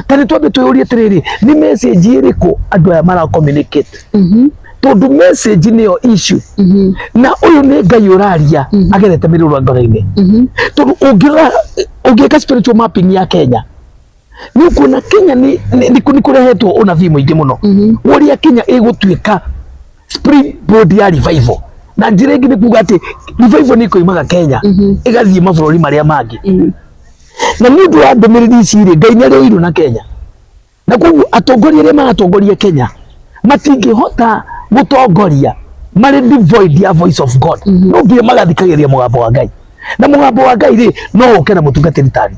Ta nĩ twambe twĩyũrie atĩrĩrĩ, nĩ message ĩrĩkũ andũ aya mara communicate? Tondũ message nĩyo issue. Na ũyũ nĩ Ngai ũraria agerete mĩrũrũngano-inĩ, tondũ ũngĩrora, ũngĩka spiritual mapping ya Kenya, nĩ ũkuona Kenya nĩ kũrehetwo ũnabii mũingĩ mũno ũrĩa Kenya ĩgũtuĩka springboard ya revival. Na njĩra ĩngĩ nĩ kuga atĩ revival nĩ ĩkoimaga Kenya ĩgathiĩ mabũrũri marĩa mangĩ. Na nĩ ũndũ wa ndũmĩrĩri ici rĩ, Ngai nĩ arĩ ũiru na Kenya, na koguo atongoria arĩa maratongoria Kenya matingĩhota gũtongoria marĩ devoid ya voice of God. No nginya magathikagĩrĩria mũgambo wa Ngai, na mũgambo wa Ngai rĩ, no ũke na mũtungatĩri tani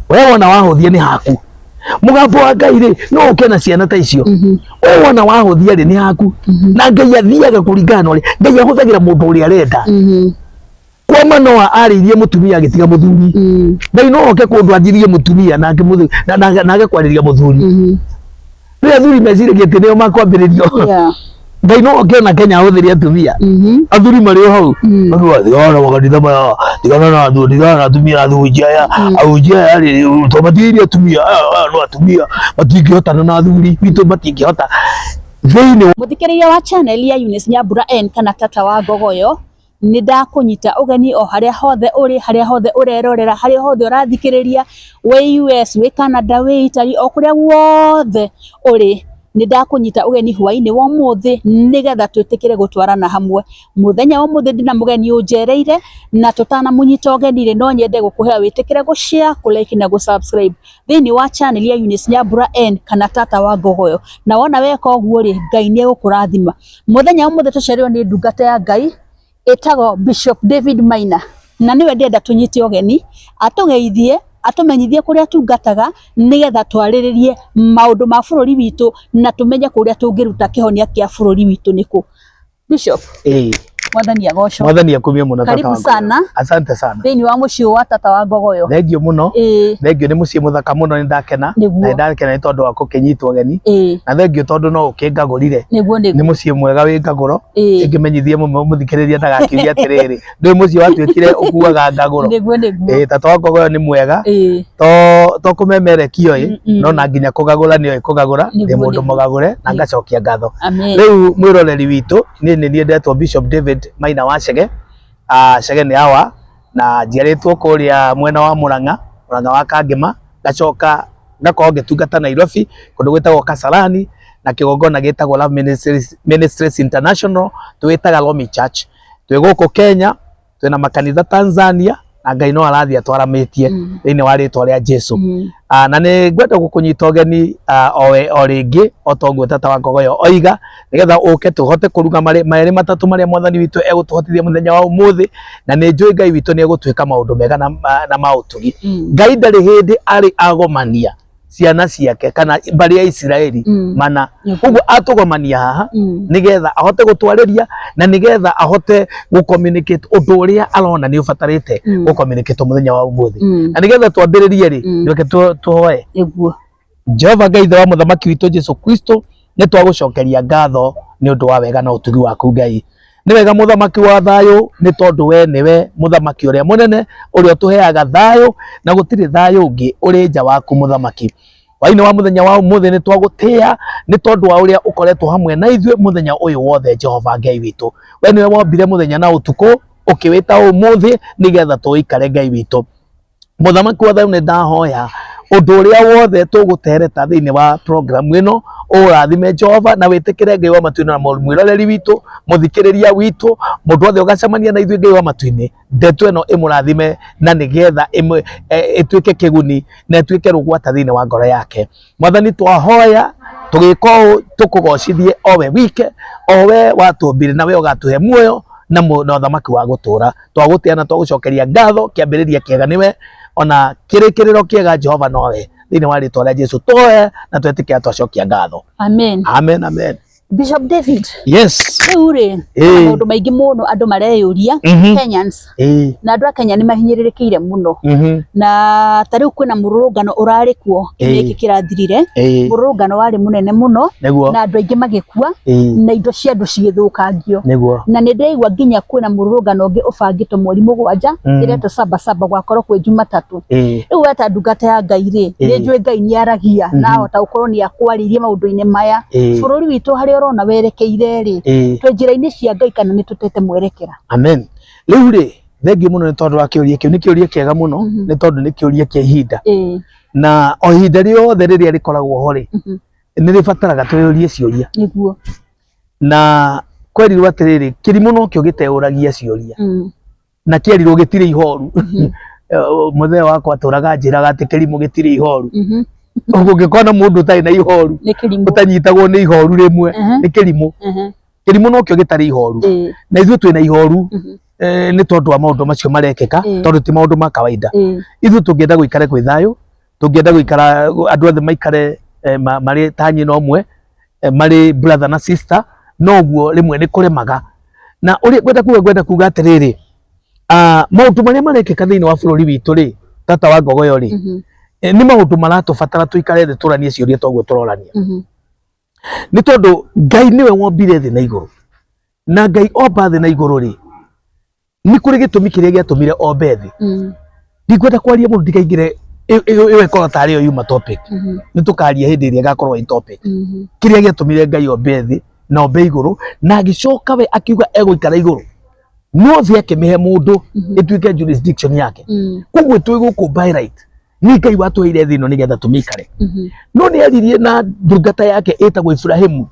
we wona wahũthia nĩ haku. Mũgambo wa Ngai rĩ, no ũke na ciana ta icio we wona wahũthia rĩ, nĩ haku. Na Ngai athiaga kũringana na ũrĩa Ngai ahũthagĩra mũndũ ũrĩa arenda. Kwa Manoa arĩirie mũtumia agĩtiga mũthuri. Ngai no oke kũndũ anjirie mũtumia nake mũthuri na age kwarĩria mũthuri. Rĩrĩa athuri meciragia atĩ nĩo makwambĩrĩrio, Ngai no oke ona Kenya ahũthĩre atumia, athuri marĩ o hau makiuga, "Tigana na makanitha maya, tigana na athuri, tigana na atumia, ahunjia aya, ahunjia aya rĩ, tũmatigĩire atumia aya, aya no atumia matingĩhotana na athuri witũ, matingĩhota thĩinĩ." Mũthikĩrĩria wa channel ya Eunice Nyambura N kana Tata wa Ngogoyo, nĩ ndakũnyita ũgeni o harĩa hothe ũrĩ, harĩa hothe ũrerorera, harĩa hothe ũrathikĩrĩria, wĩ US, wĩ Canada, wĩ Italy, o kũrĩa guothe ũrĩ, nĩ ndakũnyita ũgeni hwainĩ wa ũmũthĩ nĩgetha twĩtĩkĩre gũtwarana hamwe. Mũthenya wa ũmũthĩ ndĩna mũgeni ũnjereire, na tũtanamũnyita ũgeni rĩ, no nyende gũkũhea wĩtĩkĩre gũ share, kũ like na gũ subscribe thĩinĩ wa channel ya Eunice Nyambura N kana Tata wa Ngogoyo. Na wona weka ũguo rĩ, Ngai nĩ egũkũrathima. Mũthenya wa ũmũthĩ tũcereirwo nĩ ndungata ya Ngai ĩtagwo Bishop David Maina, na nĩwe ndĩrenda tũnyite ũgeni atũgeithie, atũmenyithie kũrĩa atungataga, nĩgetha twarĩrĩrie maũndũ ma bũrũri witũ na tũmenye kũrĩa tũngĩruta kĩhonia kĩa bũrũri witũ nĩkũ. Bishop, Mwathani agocwo. Mwathani akumie mũno, Tata Karibu wa Ngogoyo. sana. Asante sana. Thĩinĩ wa mũciĩ wa Tata wa Ngogoyo. Thengiũ mũno. Thengiũ, nĩ mũciĩ mũthaka mũno, nĩ ndakena. Na nĩ ndakena nĩ tondũ wa gũkĩnyitwo ũgeni. Na thengiũ tondũ no ũkĩngagũrire. Nĩ mũciĩ mwega wĩ ngagũro. Ĩngĩmenyithie mũthikĩrĩria ndagakiuge atĩrĩrĩ, ndũĩ mũciĩ watuĩkire ũkuaga ngagũro. Nĩguo nĩguo. Tata wa Ngogoyo nĩ mwega. To kũmemerekio ĩ, no na nginya kũgagũra nĩ oĩ kũgagũra. Ndĩ mũndũ mũgagũre na ngacokia ngatho. Amen. Rĩu mwĩroreri witũ, niĩ nĩ niĩ ndetwo Bishop David Maina wa Chege. Chege nĩ awa, na njiarĩtwo kũrĩa mwena wa Murang'a, Murang'a wa Kangĩma, ngacoka ngakorwo ngĩtungata Nairobi kũndũ gwĩtagwo Kasarani na kĩgongona gĩtagwo Love Ministries International, twĩtaga Lomi Church. Twĩ gũkũ Kenya, twĩna makanitha Tanzania, na Ngai no arathiĩ atwaramĩtie thĩinĩ wa rĩtwa rĩa Jesu. Na nĩ ngwenda gũkũnyita ũgeni o rĩngĩ o ta ũguo Tata wa Ngogoyo oiga, nĩgetha ũke tũhote kũruga merĩ matatũ marĩa Mwathani witũ egũtũhotithia mũthenya wa ũmũthĩ. Na nĩ njũĩ Ngai witũ nĩ egũtwĩka maũndũ mega na ma ũtugi. Ngai ndarĩ hĩndĩ arĩ agomania ciana ciake kana mbarĩ ya Isiraeli mana. Koguo atũgomania haha nĩgetha ahote gũtwarĩria na nĩgetha ahote gũ-communicate ũndũ ũrĩa arona nĩ ũbatarĩte gũ-communicate mũthenya wa ũmũthĩ. Na nĩgetha twambĩrĩrie rĩ, reke tũhoe. Jehova Ngai, Ithe wa Mũthamaki witũ Jesu Kristo, nĩ twagũcokeria ngatho nĩ ũndũ wa wega na ũtugi waku. Ngai, nĩ wega, Mũthamaki wa thayũ, nĩ tondũ we nĩwe Mũthamaki ũrĩa mũnene ũrĩa ũtũheaga thayũ, na gũtirĩ thayũ ũngĩ ũrĩ nja waku. Mũthamaki, hwainĩ wa mũthenya wa ũmũthĩ nĩ twagũtĩĩa nĩ tondũ wa ũrĩa ũkoretwo hamwe na ithuĩ mũthenya ũyũ wothe. Jehova Ngai witũ, we nĩwe wombire mũthenya na ũtukũ, ũkĩwĩta ũmũthĩ nĩgetha tũikare. Ngai witũ, Mũthamaki wa thayũ, nĩ ndahoya ũndũ ũrĩa wothe tũgũtereta thĩinĩ wa program ĩno ũrathime, Jehova, na wĩtĩkĩre, Ngai wa matu-inĩ, na mwĩroreri witũ, mũthikĩrĩria witũ, mũndũ wothe ũgacemania na ithuĩ. Ngai wa matu-inĩ, ndeto ĩno ĩmũrathime na nĩgetha ĩtuĩke kĩguni na ĩtuĩke rũgwata thĩinĩ wa ngoro yake. Mwathani, twahoya tũgĩka ũũ tũkũgocithie o we wike, o we watũmbire na we ũgatũhe muoyo na ũthamaki wa gũtũra. Twagũtĩa na twagũcokeria ngatho. Kĩambĩrĩria kĩega nĩwe, ona kĩrĩkĩrĩro kĩega, Jehova, nowe. Thĩinĩ wa rĩtwa rĩa Jesu twoe na twetĩkĩra, twacokia ngatho. Amen. Amen, amen. Bishop David, Yes. rĩu rĩ maũndũ maingĩ mũno andũ mareyũria, Kenyans na andũ a Kenya nĩ mahinyĩrĩrĩkĩire mũno, na ta rĩu kwĩna mũrũrũngano ũrarĩ kuo kiumia gĩkĩ kĩrathirire, mũrũrũngano warĩ mũnene mũno na andũ aingĩ magĩkua na indo cia andũ cigĩthũkangio. Na nĩ ndĩraigua nginya kwĩna mũrũrũngano ũngĩ ũbangĩtwo mweri 7 ĩretwo Saba Saba, gwakorwo kwĩ Jumatatũ. Rĩu we ta ndungata ya Ngai rĩ, nĩ njũĩ Ngai nĩ aragia na ahota gũkorwo nĩ akwarĩirie maũndũ-inĩ maya. Bũrũri witũ harĩa ũrona werekeire rĩ, twĩ njĩra-inĩ cia Ngai kana nĩ tũtete mwerekera? Amen. Rĩu rĩ, thengiũ mũno nĩ tondũ wa kĩũria kĩu, nĩ kĩũria kĩega mũno, nĩ tondũ nĩ kĩũria kĩa ihinda. Na o ihinda rĩothe rĩrĩa rĩkoragwo ho rĩ, nĩ rĩbataraga twĩyũrie ciũria. Nĩguo. Na kwerirwo atĩrĩrĩ, kĩrimũ nokĩo gĩteũragia ciũria. Na kĩerirwo gĩtirĩ ihoru. Mũthee wakwa atũraga anjĩraga atĩ kĩrimũ gĩtirĩ ihoru. Ũguo ũngĩkona mũndũ ũtarĩ na ihoru, ũtanyitagwo nĩ ihoru rĩmwe, nĩ kĩrimũ. Kĩrimũ nokĩo gĩtarĩ ihoru. Na ithuĩ twĩna ihoru nĩ tondũ wa maũndũ macio marekĩka, tondũ ti maũndũ ma kawaida. Ithuĩ tũngĩenda gũikare kwĩ thayũ, tũngĩenda gũikara andũ othe maikare marĩ ta nyina ũmwe, marĩ brother na sister, noguo rĩmwe nĩ kũremaga. Na ũrĩa ngwenda kuga atĩrĩrĩ, maũndũ marĩa marekĩka thĩinĩ wa bũrũri witũ rĩ, tata wa Ngogoyo rĩ, nĩ maũndũ maratũbatara tũikare thĩ tũranie ciũria toguo tũrorania. Nĩ tondũ Ngai nĩwe wombire thĩ na igũrũ, na Ngai omba thĩ na igũrũ rĩ, nĩ kũrĩ gĩtũmi kĩrĩa gĩatũmire ombe thĩ. Ndikwenda kwaria mũno ndikaingĩre ĩyo ĩkorwo tarĩ yo yuma topic. Nĩ tũkaria hĩndĩ ĩrĩa ĩgakorwo ĩ topic. Kĩrĩa gĩatũmire Ngai ombe thĩ na ombe igũrũ, na agĩcoka we akiuga egũikara igũrũ, no thĩ akĩmĩhe mũndũ ĩtuĩke jurisdiction yake. Koguo twĩ gũkũ by right, nĩ Ngai watũheire thĩ ĩno nĩgetha tũmĩikare. No nĩ aririe na ndungata yake ĩtagwo Ibrahimu,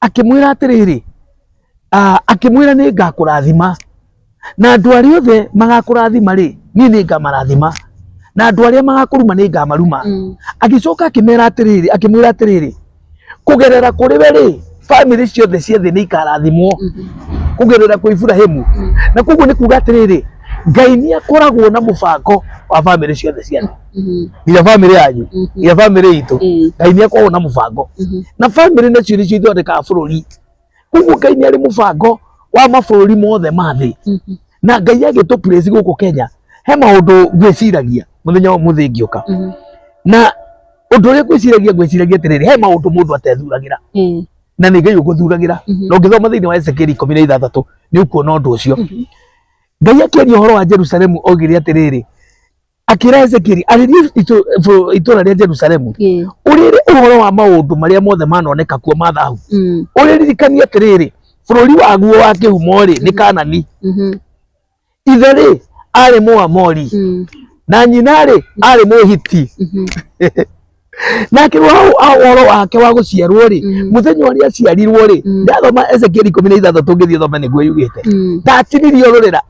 akĩmwĩra atĩrĩrĩ, akĩmwĩra nĩ ngakũrathima, na andũ arĩa othe magakũrathima rĩ, niĩ nĩ ngamarathima, na andũ arĩa magakũruma nĩ ngamaruma. Agĩcoka akĩmera atĩrĩrĩ, akĩmwĩra atĩrĩrĩ, kũgerera kũrĩ we rĩ, bamĩrĩ ciothe cia thĩ nĩ ikarathimwo kũgerera kwĩ Ibrahimu. Na koguo nĩ kuga atĩrĩrĩ, Ngai nĩ akoragwo na mũbango wa bamĩrĩ ciothe cia thĩ, nginya bamĩrĩ yanyu, nginya bamĩrĩ itũ. Ngai nĩ akoragwo na mũbango, na bamĩrĩ nacio nĩcio ithondekaga bũrũri. Koguo Ngai nĩ arĩ mũbango wa mabũrũri mothe ma thĩ. Na Ngai agĩtũ place gũkũ Kenya, he maũndũ ngwĩciragia mũthenya wa ũmũthĩ ngĩũka. Na ũndũ ũrĩa ngwĩciragia atĩrĩrĩ, he maũndũ mũndũ atethuragĩra, na nĩ Ngai ũgũthuragĩra. Na ũngĩthoma thĩinĩ wa Ezekieli 16 nĩ ũkuona ũndũ ũcio. Ngai akĩaria ũhoro wa Jerusalemu oigire atĩrĩrĩ, akĩra Ezekieli arĩrie itũũra rĩa Jerusalemu, ũrĩre ũhoro wa maũndũ marĩa mothe manoneka kuo ma thahu, ũrĩririkanie atĩrĩrĩ, bũrũri waguo wa kĩhumo rĩ nĩ Kanani, ithe rĩ arĩ Mũamori, na nyina rĩ arĩ Mũhiti. Na akĩrwo hau ũhoro wake wa gũciarwo rĩ, mũthenya ũrĩa aciarirwo rĩ, ndathoma Ezekieli 16 ngĩthiĩ thome nĩguo yugĩte, ndatinirio rũrĩra,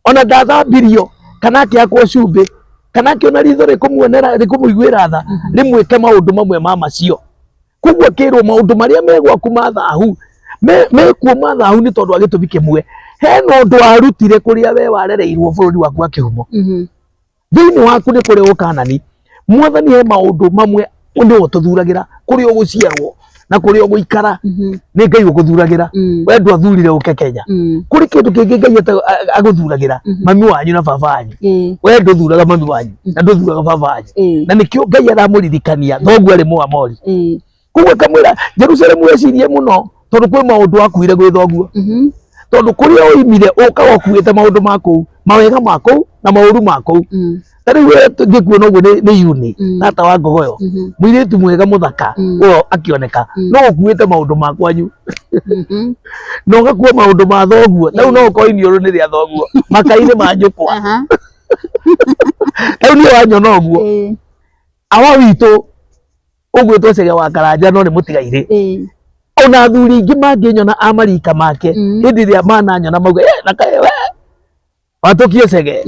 ona ndathambirio, kana akĩhakwo cumbĩ, kana akĩona ritho rĩkũmuonera rĩkũmũiguĩra tha rĩmwĩke maũndũ mamwe ma macio. Koguo akĩrwo maũndũ marĩa me gwaku ma thahu mekuo ma thahu nĩ tondũ wa gĩtũmi kĩmwe, hena ũndũ warutire kũrĩa we warereirwo bũrũri waku wa kĩhumo. Thĩinĩ waku nĩ kũrĩ ũkanani. Mwathani he maũndũ mamwe nĩwe ũtũthuragĩra, kũrĩa ũgũciarwo na kũrĩa ũgũikara nĩ Ngai ũgũthuragĩra. We ndwathurire ũke Kenya. Kũrĩ kĩndũ kĩngĩ Ngai agũthuragĩra, mami wanyu na baba wanyu. We ndũthuraga mami wanyu na ndũthuraga baba wanyu. Na nĩkĩo Ngai aramũririkania thoguo arĩ Mũamori. Koguo akamwĩra Jerusalemu wecirie mũno, tondũ kwĩ maũndũ wakuire gwĩ thoguo. Tondũ kũrĩa oimire ũkaga ũkuĩte maũndũ ma kũu, mawega ma kũu na maũru ma kũu. Ta rĩu we ngĩkuona ũguo nĩ Yuni, tata wa Ngogoyo, mũirĩtu mwega mũthaka, ũyũ akĩoneka, no ũkuĩte maũndũ ma kwanyu, na ũgakua maũndũ ma thoguo. Ta rĩu no ũkorwo iniũrũ nĩ rĩa thoguo, makai-inĩ ma nyũkwa. Ta rĩu niĩ wanyona ũguo, awa witũ ũgwĩtwo Chege wa Karanja no nĩ mũtigairĩ. Ona athuri aingĩ mangĩnyona a marika make, hĩndĩ ĩrĩa mananyona mauga, na kaĩ we watũkie Chege,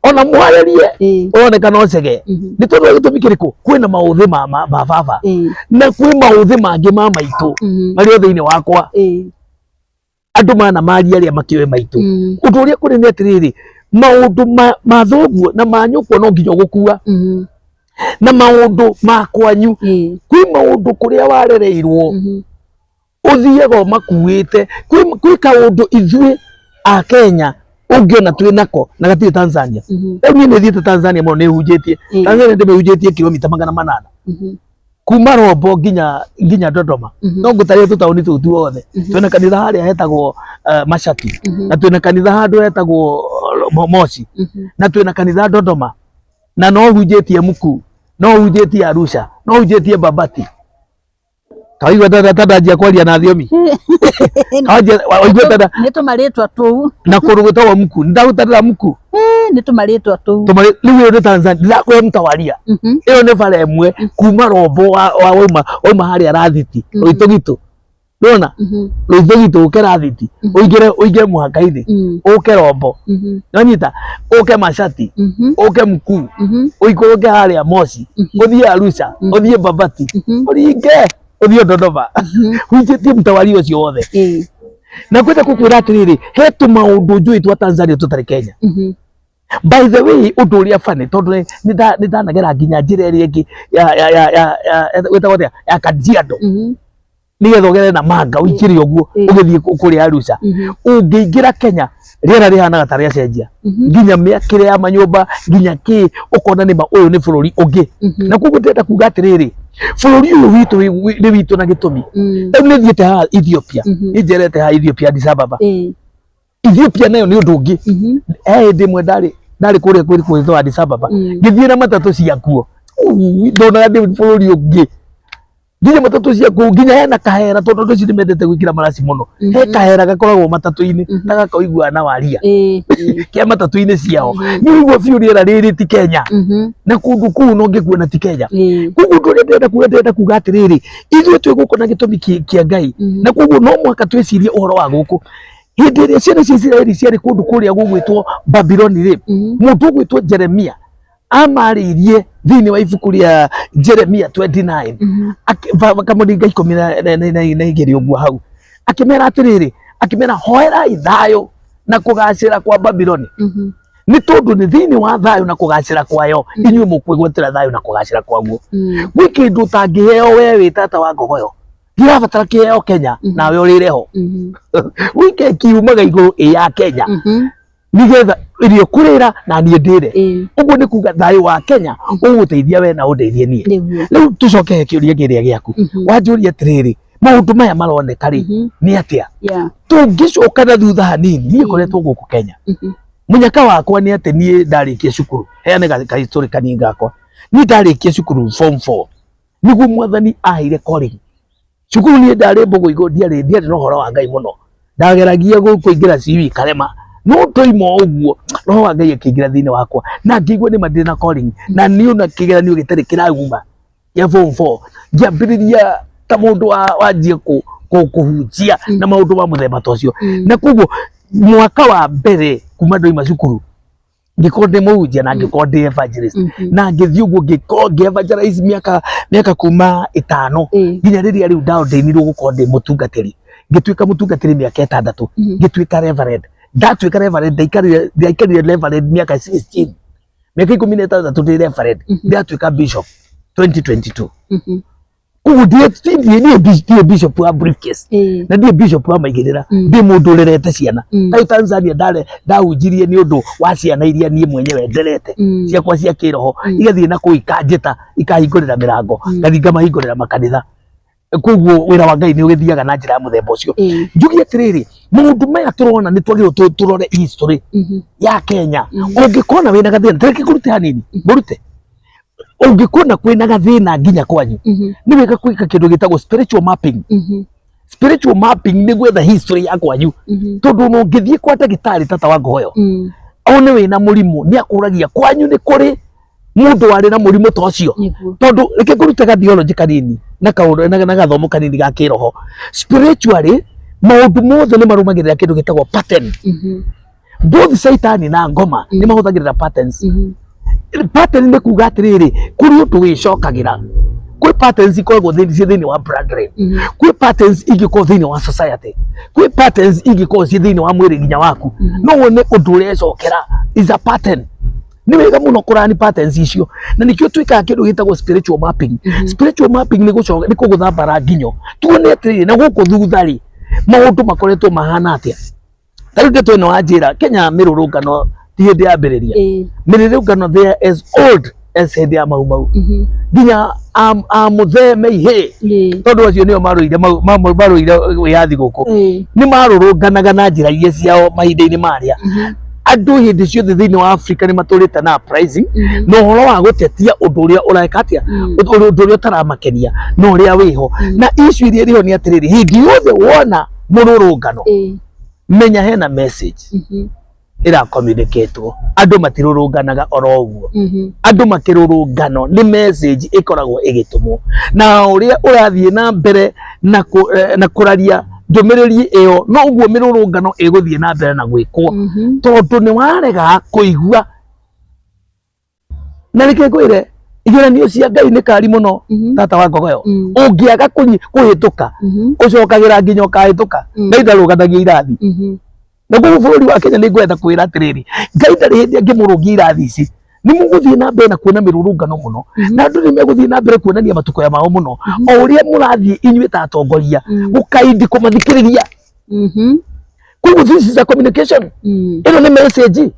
ona mwarĩrie ũroneka no Chege. Nĩ tondũ wa gĩtũmi kĩrĩkũ? Kwĩna maũthĩ ma baba, na kwĩ maũthĩ mangĩ ma maitũ marĩ o thĩinĩ wakwa. Andũ mana maria arĩa makĩoe maitũ. Ũndũ ũrĩa kũrĩ nĩ atĩrĩrĩ, maũndũ ma thoguo na ma nyũkwa no nginya ũgũkua, na maũndũ ma kwanyu, kwĩ maũndũ kũrĩa warereirwo. Ũthiaga ũmakuĩte. Kwĩ kaũndũ ithuĩ a Kenya ũngĩona twĩ nako na gatirĩ Tanzania. Rĩu niĩ nĩ thiĩte Tanzania mũno, nĩ hunjĩtie. Tanzania ndĩmĩhunjĩtie kilomita 800 kuma Rombo nginya Dodoma. No ngũtarĩrie tũtaũni tũu tuothe. Twĩna kanitha harĩa hetagwo Mashati, na twĩna kanitha handũ hetagwo Moshi, na twĩna kanitha Dodoma, na no hunjĩtie Mkuu, no hunjĩtie Arusha, no hunjĩtie Babati. Kaigua tata ndanjia kwaria na thiomi. Waigua tata Nĩ tũmarĩtwa tũu. Na kũndũ gwĩtagwo Mkuu, nĩndagũtarĩra Mkuu. Nĩ tũmarĩtwa tũu. Tũmarĩ rĩu ĩyo nĩ Tanzania, ndĩrakwĩra mtawaria. Ĩyo nĩ bara ĩmwe kuma Rombo wa wauma harĩa Rathiti, Rũitũgitũ, ndona Rũitũgitũ ũke Rathiti, ũingĩre mũhaka-inĩ, ũke Rombo, nĩwanyita, ũke Mashati, ũke Mkuu, ũikũrũke harĩa Moshi, ũthiĩ Arusha, ũthiĩ Babati, ũringe ũthiĩ Dodoma, hunjĩtie mtawaria ũcio wothe. Na kwenda gũkwĩra atĩrĩrĩ, he tũmaũndũ njũĩ twa Tanzania tũtarĩ Kenya. By the way, ũndũ ũrĩa funny, tondũ nĩ ndanagera nginya njĩra ĩrĩa ĩngĩ ya gwĩtagwo atĩa, ya Kajiado, nĩgetha ũgere na manga ũikĩre ũguo ũgĩthiĩ kũrĩa Arusha. Ũngĩingĩra Kenya, rĩera rĩhanaga ta rĩacenjia, nginya mĩakĩre ya manyũmba, nginya kĩ, ũkona nĩma ũyũ nĩ bũrũri ũngĩ. Na koguo ndĩrenda kuga atĩrĩrĩ, bũrũri ũyũ witũ nĩ witũ na gĩtũmi. Rĩu nĩ thiĩte haha Ethiopia, nĩ njerete haha Ethiopia, Addis Ababa. Ethiopia nayo nĩ ũndũ ũngĩ. He hĩndĩ ĩmwe ndarĩ kũrĩa kwĩtwo Addis Ababa, ngĩthiĩ na matatũ ciakuo, ndonaga ndĩ bũrũri ũngĩ, nginya matatũ ciakuo, nginya hena kahera, tondũ andũ acio nĩ mendete gwĩkĩra maraci mũno. He kahera gakoragwo matatũ-inĩ ta gakaiguana na waria kĩa matatũ-inĩ ciao, nĩ ũigua biũ rĩera rĩrĩ ti Kenya, na kũndũ kũu no ngĩkuona ti Kenya. Koguo ũndũ ũrĩa ndĩrenda kuga atĩrĩrĩ, ithuĩ twĩ gũkũ na gĩtũmi kĩa Ngai, na koguo no mũhaka twĩcirie ũhoro wa gũkũ. Hĩndĩ ĩrĩa ciana cia Isiraeli ciarĩ kũndũ kũrĩa gũgwĩtwo Babiloni rĩ, mũndũ ũgwĩtwo Jeremia amarĩirie thĩinĩ wa ibuku rĩa Jeremia 29, kamũringa 12 ũguo hau, akĩmera atĩrĩrĩ, akĩmera, "Hoerai thayũ na kũgacĩra kwa Babiloni, nĩ tondũ nĩ thĩinĩ wa thayũ na kũgacĩra kwayo inyuĩ mũkwĩgwatĩra thayũ na kũgacĩra kwaguo." Gwĩ kĩndũ ũtangĩheo we wĩ tata wa ngogoyo, ndirabatara kĩheo Kenya nawe ũrĩre ho. Gwĩ keki yumaga igũrũ ĩ ya Kenya, nigetha irio kũrĩra na niĩ ndĩre. Ũguo nĩ kuga thayũ wa Kenya ũgũteithia we na ũndeithie niĩ. Rĩu tũcoke he kĩũria kĩrĩa gĩaku wanjũria atĩrĩrĩ, maũndũ maya maroneka rĩ, nĩ atĩa? Tũngĩcoka na thutha hanini, niĩ ngoretwo gũkũ Kenya, mũnyaka wakwa nĩ atĩ niĩ ndarĩkia cukuru, heane ka history kanini gakwa. Niĩ ndarĩkia cukuru form 4 nĩguo Mwathani aheire calling. Cukuru niĩ ndarĩ mbũgũ igũ, ndiarĩ na ũhoro wa Ngai mũno, ndageragia kũingĩra CUE karema, no ndoima ũguo roho wa Ngai akĩingĩra thĩinĩ wakwa na ngĩigua nĩma ndĩ na calling. Na niĩ ona kĩgeranio gĩtarĩ kĩrauma gĩa form 4, ngĩambĩrĩria ta mũndũ wanjia kũhunjia na maũndũ ma mũthemba ta ũcio. Na koguo mwaka wa mbere kuma ndoima cukuru ngĩkorwo ndĩ mũhunjia na ngĩkorwo ndĩ evangelist, na ngĩthiĩ ũguo ngĩkorwo ngĩ evangelize mĩaka kuma 5 nginya rĩrĩa rĩu ndaordainirwo gũkorwo ndĩ mũtungatĩri. Ngĩtuĩka mũtungatĩri mĩaka 6, ngĩtuĩka reverend. Ndatuĩka reverend, ndaikarire reverend mĩaka 16, mĩaka 16 ndĩ reverend. Ndatuĩka bishop 2022. Koguo niĩ ndirĩ bishop wa briefcase na ndirĩ bishop wa maigĩrĩra, ndĩ mũndũ ũrerete ciana. Tarĩu Tanzania ndare ndahunjirie nĩ ũndũ wa ciana iria niĩ mwenyewe nderete ciakwa cia kĩroho, igathiĩ na kũu ikanjĩta, ikahingũrĩra mĩrango, ngathiĩ ngamahingũrĩra makanitha. Koguo wĩra wa Ngai nĩ ũgĩthiaga na njĩra ya mũthemba ũcio. Njuge atĩrĩrĩ, maũndũ maya tũrona, nĩ twagĩrĩirwo tũrore history ya Kenya. Ũngĩkona wĩna gathĩna, tareke ngũrute hanini, ngũrute, ũngĩkona kwĩna gathĩna nginya kwanyu, nĩ wega gwĩka kĩndũ gĩtagwo spiritual mapping. Spiritual mapping nĩ gwetha history ya kwanyu, tondũ ona ũngĩthiĩ kwa ndagĩtarĩ, tata wa ngoyo, one wĩna mũrimũ, nĩ akũragia kwanyu nĩ kũrĩ mũndũ warĩ na mũrimũ ta ũcio. Tondũ reke ngũrute ga theology kanini na kaũndũ na gathomo kanini ga kĩroho. Spiritually, maũndũ mothe nĩ marũmagĩrĩra kĩndũ gĩtagwo pattern. Both Caitani na ngoma nĩ mahũthagĩrĩra patterns. Pattern nĩ kuga atĩrĩrĩ, kũrĩ ũndũ wĩcokagĩra, kwĩ patterns ikoragwo ciĩ thĩinĩ wa bloodline, kwĩ patterns ingĩkorwo thĩinĩ wa society, kwĩ patterns ingĩkorwo ciĩ thĩinĩ wa mwĩrĩ nginya waku. No wone ũndũ ũrecokera is a pattern. Nĩ wega mũno kũrani patterns icio, na nĩkĩo twĩkaga kĩndũ gĩtagwo spiritual mapping. Spiritual mapping nĩ gũcoka nĩ kũgũtha mbara nginyo tuone atĩrĩrĩ, na gũkũ thutha rĩ, maũndũ makoretwo mahana atĩa. Ta rĩu ndeto ĩno ya njĩra Kenya, mĩrũrũngano ti hĩndĩ yambĩrĩria. Mĩrũrũngano, they are as old as hĩndĩ ya Mau Mau, nginya amũthee Meihĩ, tondũ acio nĩo marũire marũire wĩyathi gũkũ, nĩ marũrũnganaga na njĩra iria ciao mahinda-inĩ marĩa. Andũ hĩndĩ ciothe thĩinĩ wa Afrika nĩ matũrĩte na uprising na ũhoro wa gũtetia ũndũ ũrĩa ũreka atĩa, ũndũ ũrĩa ũtaramakenia na ũrĩa wĩho. Na issue iria ĩrĩho nĩ atĩrĩrĩ, hĩndĩ yothe wona mũrũrũngano, menya hena message ĩracommunicatwo. Andũ matirũrũnganaga oro ũguo. Andũ makĩrũrũngano nĩ message ĩkoragwo ĩgĩtũmwo, na ũrĩa ũrathiĩ na mbere na kũraria ndũmĩrĩri ĩyo, noguo mĩrũrũngano ĩgũthiĩ na mbere na gwĩkwo, tondũ nĩ warega kũigua. Na reke ngwĩre, igeranio cia Ngai nĩ kari mũno. Tata wa Ngogoyo, ũngĩaga kũhĩtũka, ũcokagĩra nginya ũkahĩtũka. Ngai ndarũganagia irathi. Na koguo bũrũri wa Kenya, nĩ ngwenda kwĩra atĩrĩrĩ, Ngai ndarĩ hĩndĩ angĩmũrũngia irathi ici. Nĩ mũgũthiĩ na mbere na kuona mĩrũrũngano mũno, na andũ nĩ megũthiĩ na mbere kuonania matukũya mao mũno, o ũrĩa mũrathiĩ inyuĩ ta atongoria mũkaindi kũmathikĩrĩria. Koguo this is a communication. Ĩno nĩ message.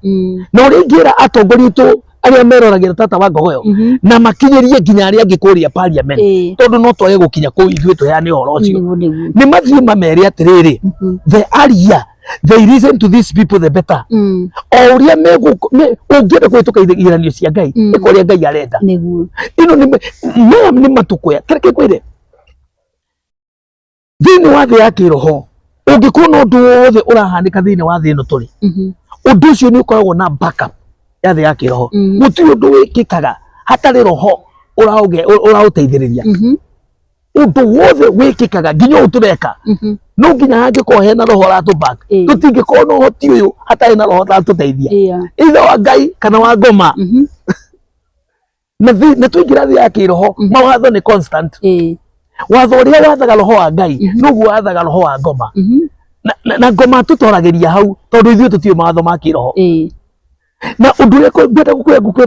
Na ũrĩa ingĩra atongoria aitũ arĩa meroragĩra tata wa Ngogoyo, na makinyĩrie nginya arĩa angĩ kũrĩa parliament, tondũ no twage gũkinya kũu ithuĩ tũheane ũhoro ũcio, Nĩguo nĩguo. Nĩ mathiĩ mamere atĩrĩrĩ, the earlier they listen to these people, the better. O ũrĩa ũngĩenda kũhĩtũka igeranio cia Ngai, ĩka ũrĩa Ngai arenda. Ĩno nĩ maya nĩ matukũya. Kĩreke ngwĩre, thĩinĩ wa thĩ ya kĩroho, ũngĩkorwo na ũndũ wothe ũrahanĩka thĩinĩ wa thĩ ĩno tũrĩ, ũndũ ũcio nĩ ũkoragwo na backup ya thĩ ya kĩroho. Gũtirĩ ũndũ wĩkĩkaga hatarĩ roho ũraũteithĩrĩria. Ũndũ wothe wĩkĩkaga, nginya ũũ tũreka, no nginya hangĩkorwo hena roho ũratũ back. Tũtingĩkorwo na ũhoti ũyũ hatarĩ na roho ũratũteithia, either wa Ngai kana wa ngoma. Na tũingĩra thĩ ya kĩroho, mawatho nĩ constant. Watho ũrĩa wathaga roho wa Ngai noguo wathaga roho wa ngoma. Na ngoma tũtoragĩria hau, tondũ ithuĩ tũtiũĩ mawatho ma kĩroho. Na ũndũ ũrĩa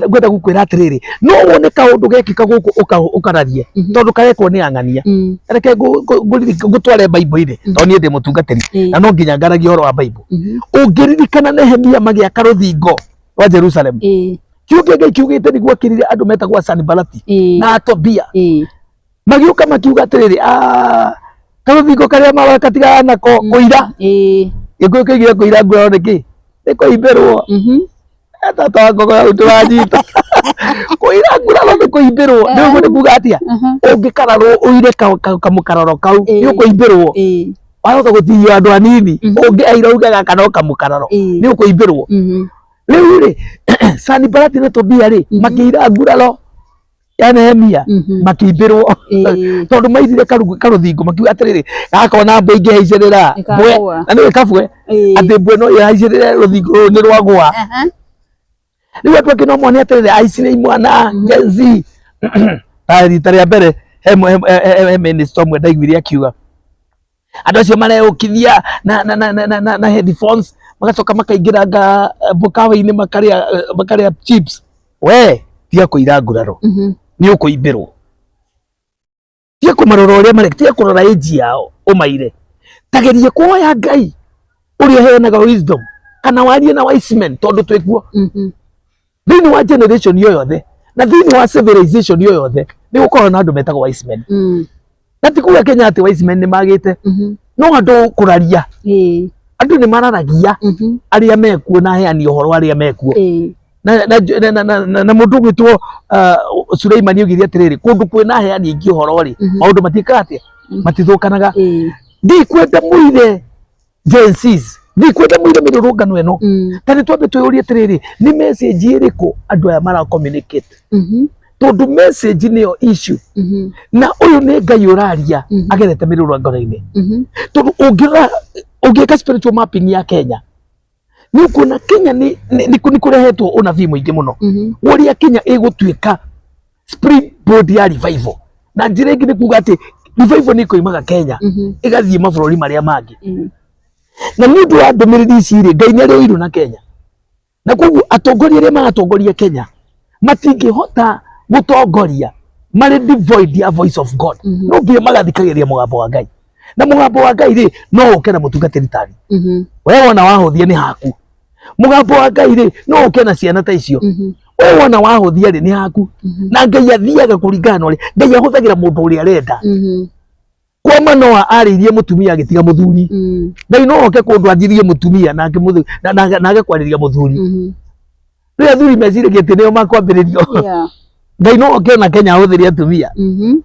ngwenda gũkwĩra atĩrĩrĩ, no wone kaũndũ gekĩka gũkũ ũkararie, tondũ karekwo nĩ ang'ania. Reke ngũtware Bible-inĩ, tondũ niĩ ndĩ mũtungatĩri na no nginya ngaragie ũhoro wa Bible. Ũngĩririkana Nehemia magĩaka rũthingo rwa Jerusalem, kiugo kĩa Ngai kiugĩte nĩguo akĩrire andũ metagwo Sanibalati na Tobia, magĩũka makiuga atĩrĩrĩ, "Ah, karũthingo karĩa maraka tigana nako kũira." Gĩkũyũ kĩoigire kũira nguraro nĩkĩ? Nĩ kũimbĩrwo. Tata wa Ngogo, hau ndũranyita. Kũira nguraro nĩ kũimbĩrwo. Nĩ ũguo nĩ kuga atĩa? Ũngĩkararwo ũire kamũkararo kau, nĩ ũkũimbĩrwo. Wahota gũtihio andũ anini, ũngĩ aira uge gaka no kamũkararo, nĩ ũkũimbĩrwo. Rĩu rĩ, Sanibalati na Tobia rĩ, makĩira nguraro ya Nehemia, makĩimbĩrwo, tondũ mairire karũthingo makiuga atĩrĩrĩ, gaka ona mbwe ingĩhaicĩrĩra mbwe Ĩkagũa. Na nĩwe kabwe, atĩ mbwe no ĩhaicĩrĩre rũthingo rũrũ nĩ rwagũa. Rĩu andũ angĩ no mone atĩrĩrĩ, aici nĩ imwana Gen Z. Ta rita rĩa mbere he minister ũmwe ndaiguire akiuga andũ acio mareũkithia na headphones, magacoka makaingĩra nga mũkawa-inĩ, makarĩa chips. We tiga kũira nguraro, nĩ ũkũimbĩrwo. Tiga kũmarora ũrĩa mareka, tiga kũrora age yao ũmaire. Tagerie kũhoya Ngai ũrĩa ũheanaga wisdom, kana warie na wise men, tondũ twĩkuo thĩinĩ wa generation yo yothe na thĩinĩ wa civilization yo yothe nĩ gũkoragwo na andũ metagwo wise men. Na ti kuga Kenya atĩ wise men nĩ magĩte, no andũ kũraria, andũ nĩ mararagia arĩa mekuo na aheani ũhoro arĩa mekuo. Na mũndũ ũgwĩtwo Suleimani oigire atĩrĩrĩ, kũndũ kwĩna aheani aingĩ ũhoro rĩ, maũndũ matiĩkaga atĩa? Matithũkanaga. Ndikwenda mũire Gen Zs, ndikwenda mũire mĩrũrũngano ĩno. Ta nĩ twambe twĩyũrie atĩrĩrĩ, nĩ message ĩrĩkũ andũ aya mara communicate? Tondũ message nĩyo issue. Na ũyũ nĩ Ngai ũraria agerete mĩrũrũngano-inĩ, tondũ ũngĩrora, ũngĩka spiritual mapping ya Kenya, nĩ ũkuona Kenya nĩ kũrehetwo ũnabii mũingĩ mũno ũrĩa Kenya ĩgũtuĩka springboard ya revival. Na njĩra ĩngĩ nĩ kuga atĩ revival nĩ ĩkoimaga Kenya ĩgathiĩ mabũrũri marĩa mangĩ. Na nĩ ũndũ wa ndũmĩrĩri ici rĩ, Ngai nĩ arĩ ũiru na Kenya. Na koguo atongoria arĩa maratongoria Kenya matingĩhota gũtongoria marĩ devoid ya voice of God. No nginya magathikagĩrĩria mũgambo wa Ngai, na mũgambo wa Ngai rĩ, no ũke na mũtungatĩri tani. We wona wahũthia nĩ haku. Mũgambo wa Ngai rĩ, no ũke na ciana ta icio. We wona wahũthia rĩ, nĩ haku. Na Ngai athiaga kũringana na ũrĩa Ngai ahũthagĩra mũndũ ũrĩa arenda. Kwa Manoa arĩirie mũtumia agĩtiga mũthuri. Ngai no oke kũndũ anjirie mũtumia nake mũthuri na age kwarĩria mũthuri. Rĩu athuri meciragia atĩ nĩo makwambĩrĩrio. Ngai no oke ona Kenya ahũthĩre atumia,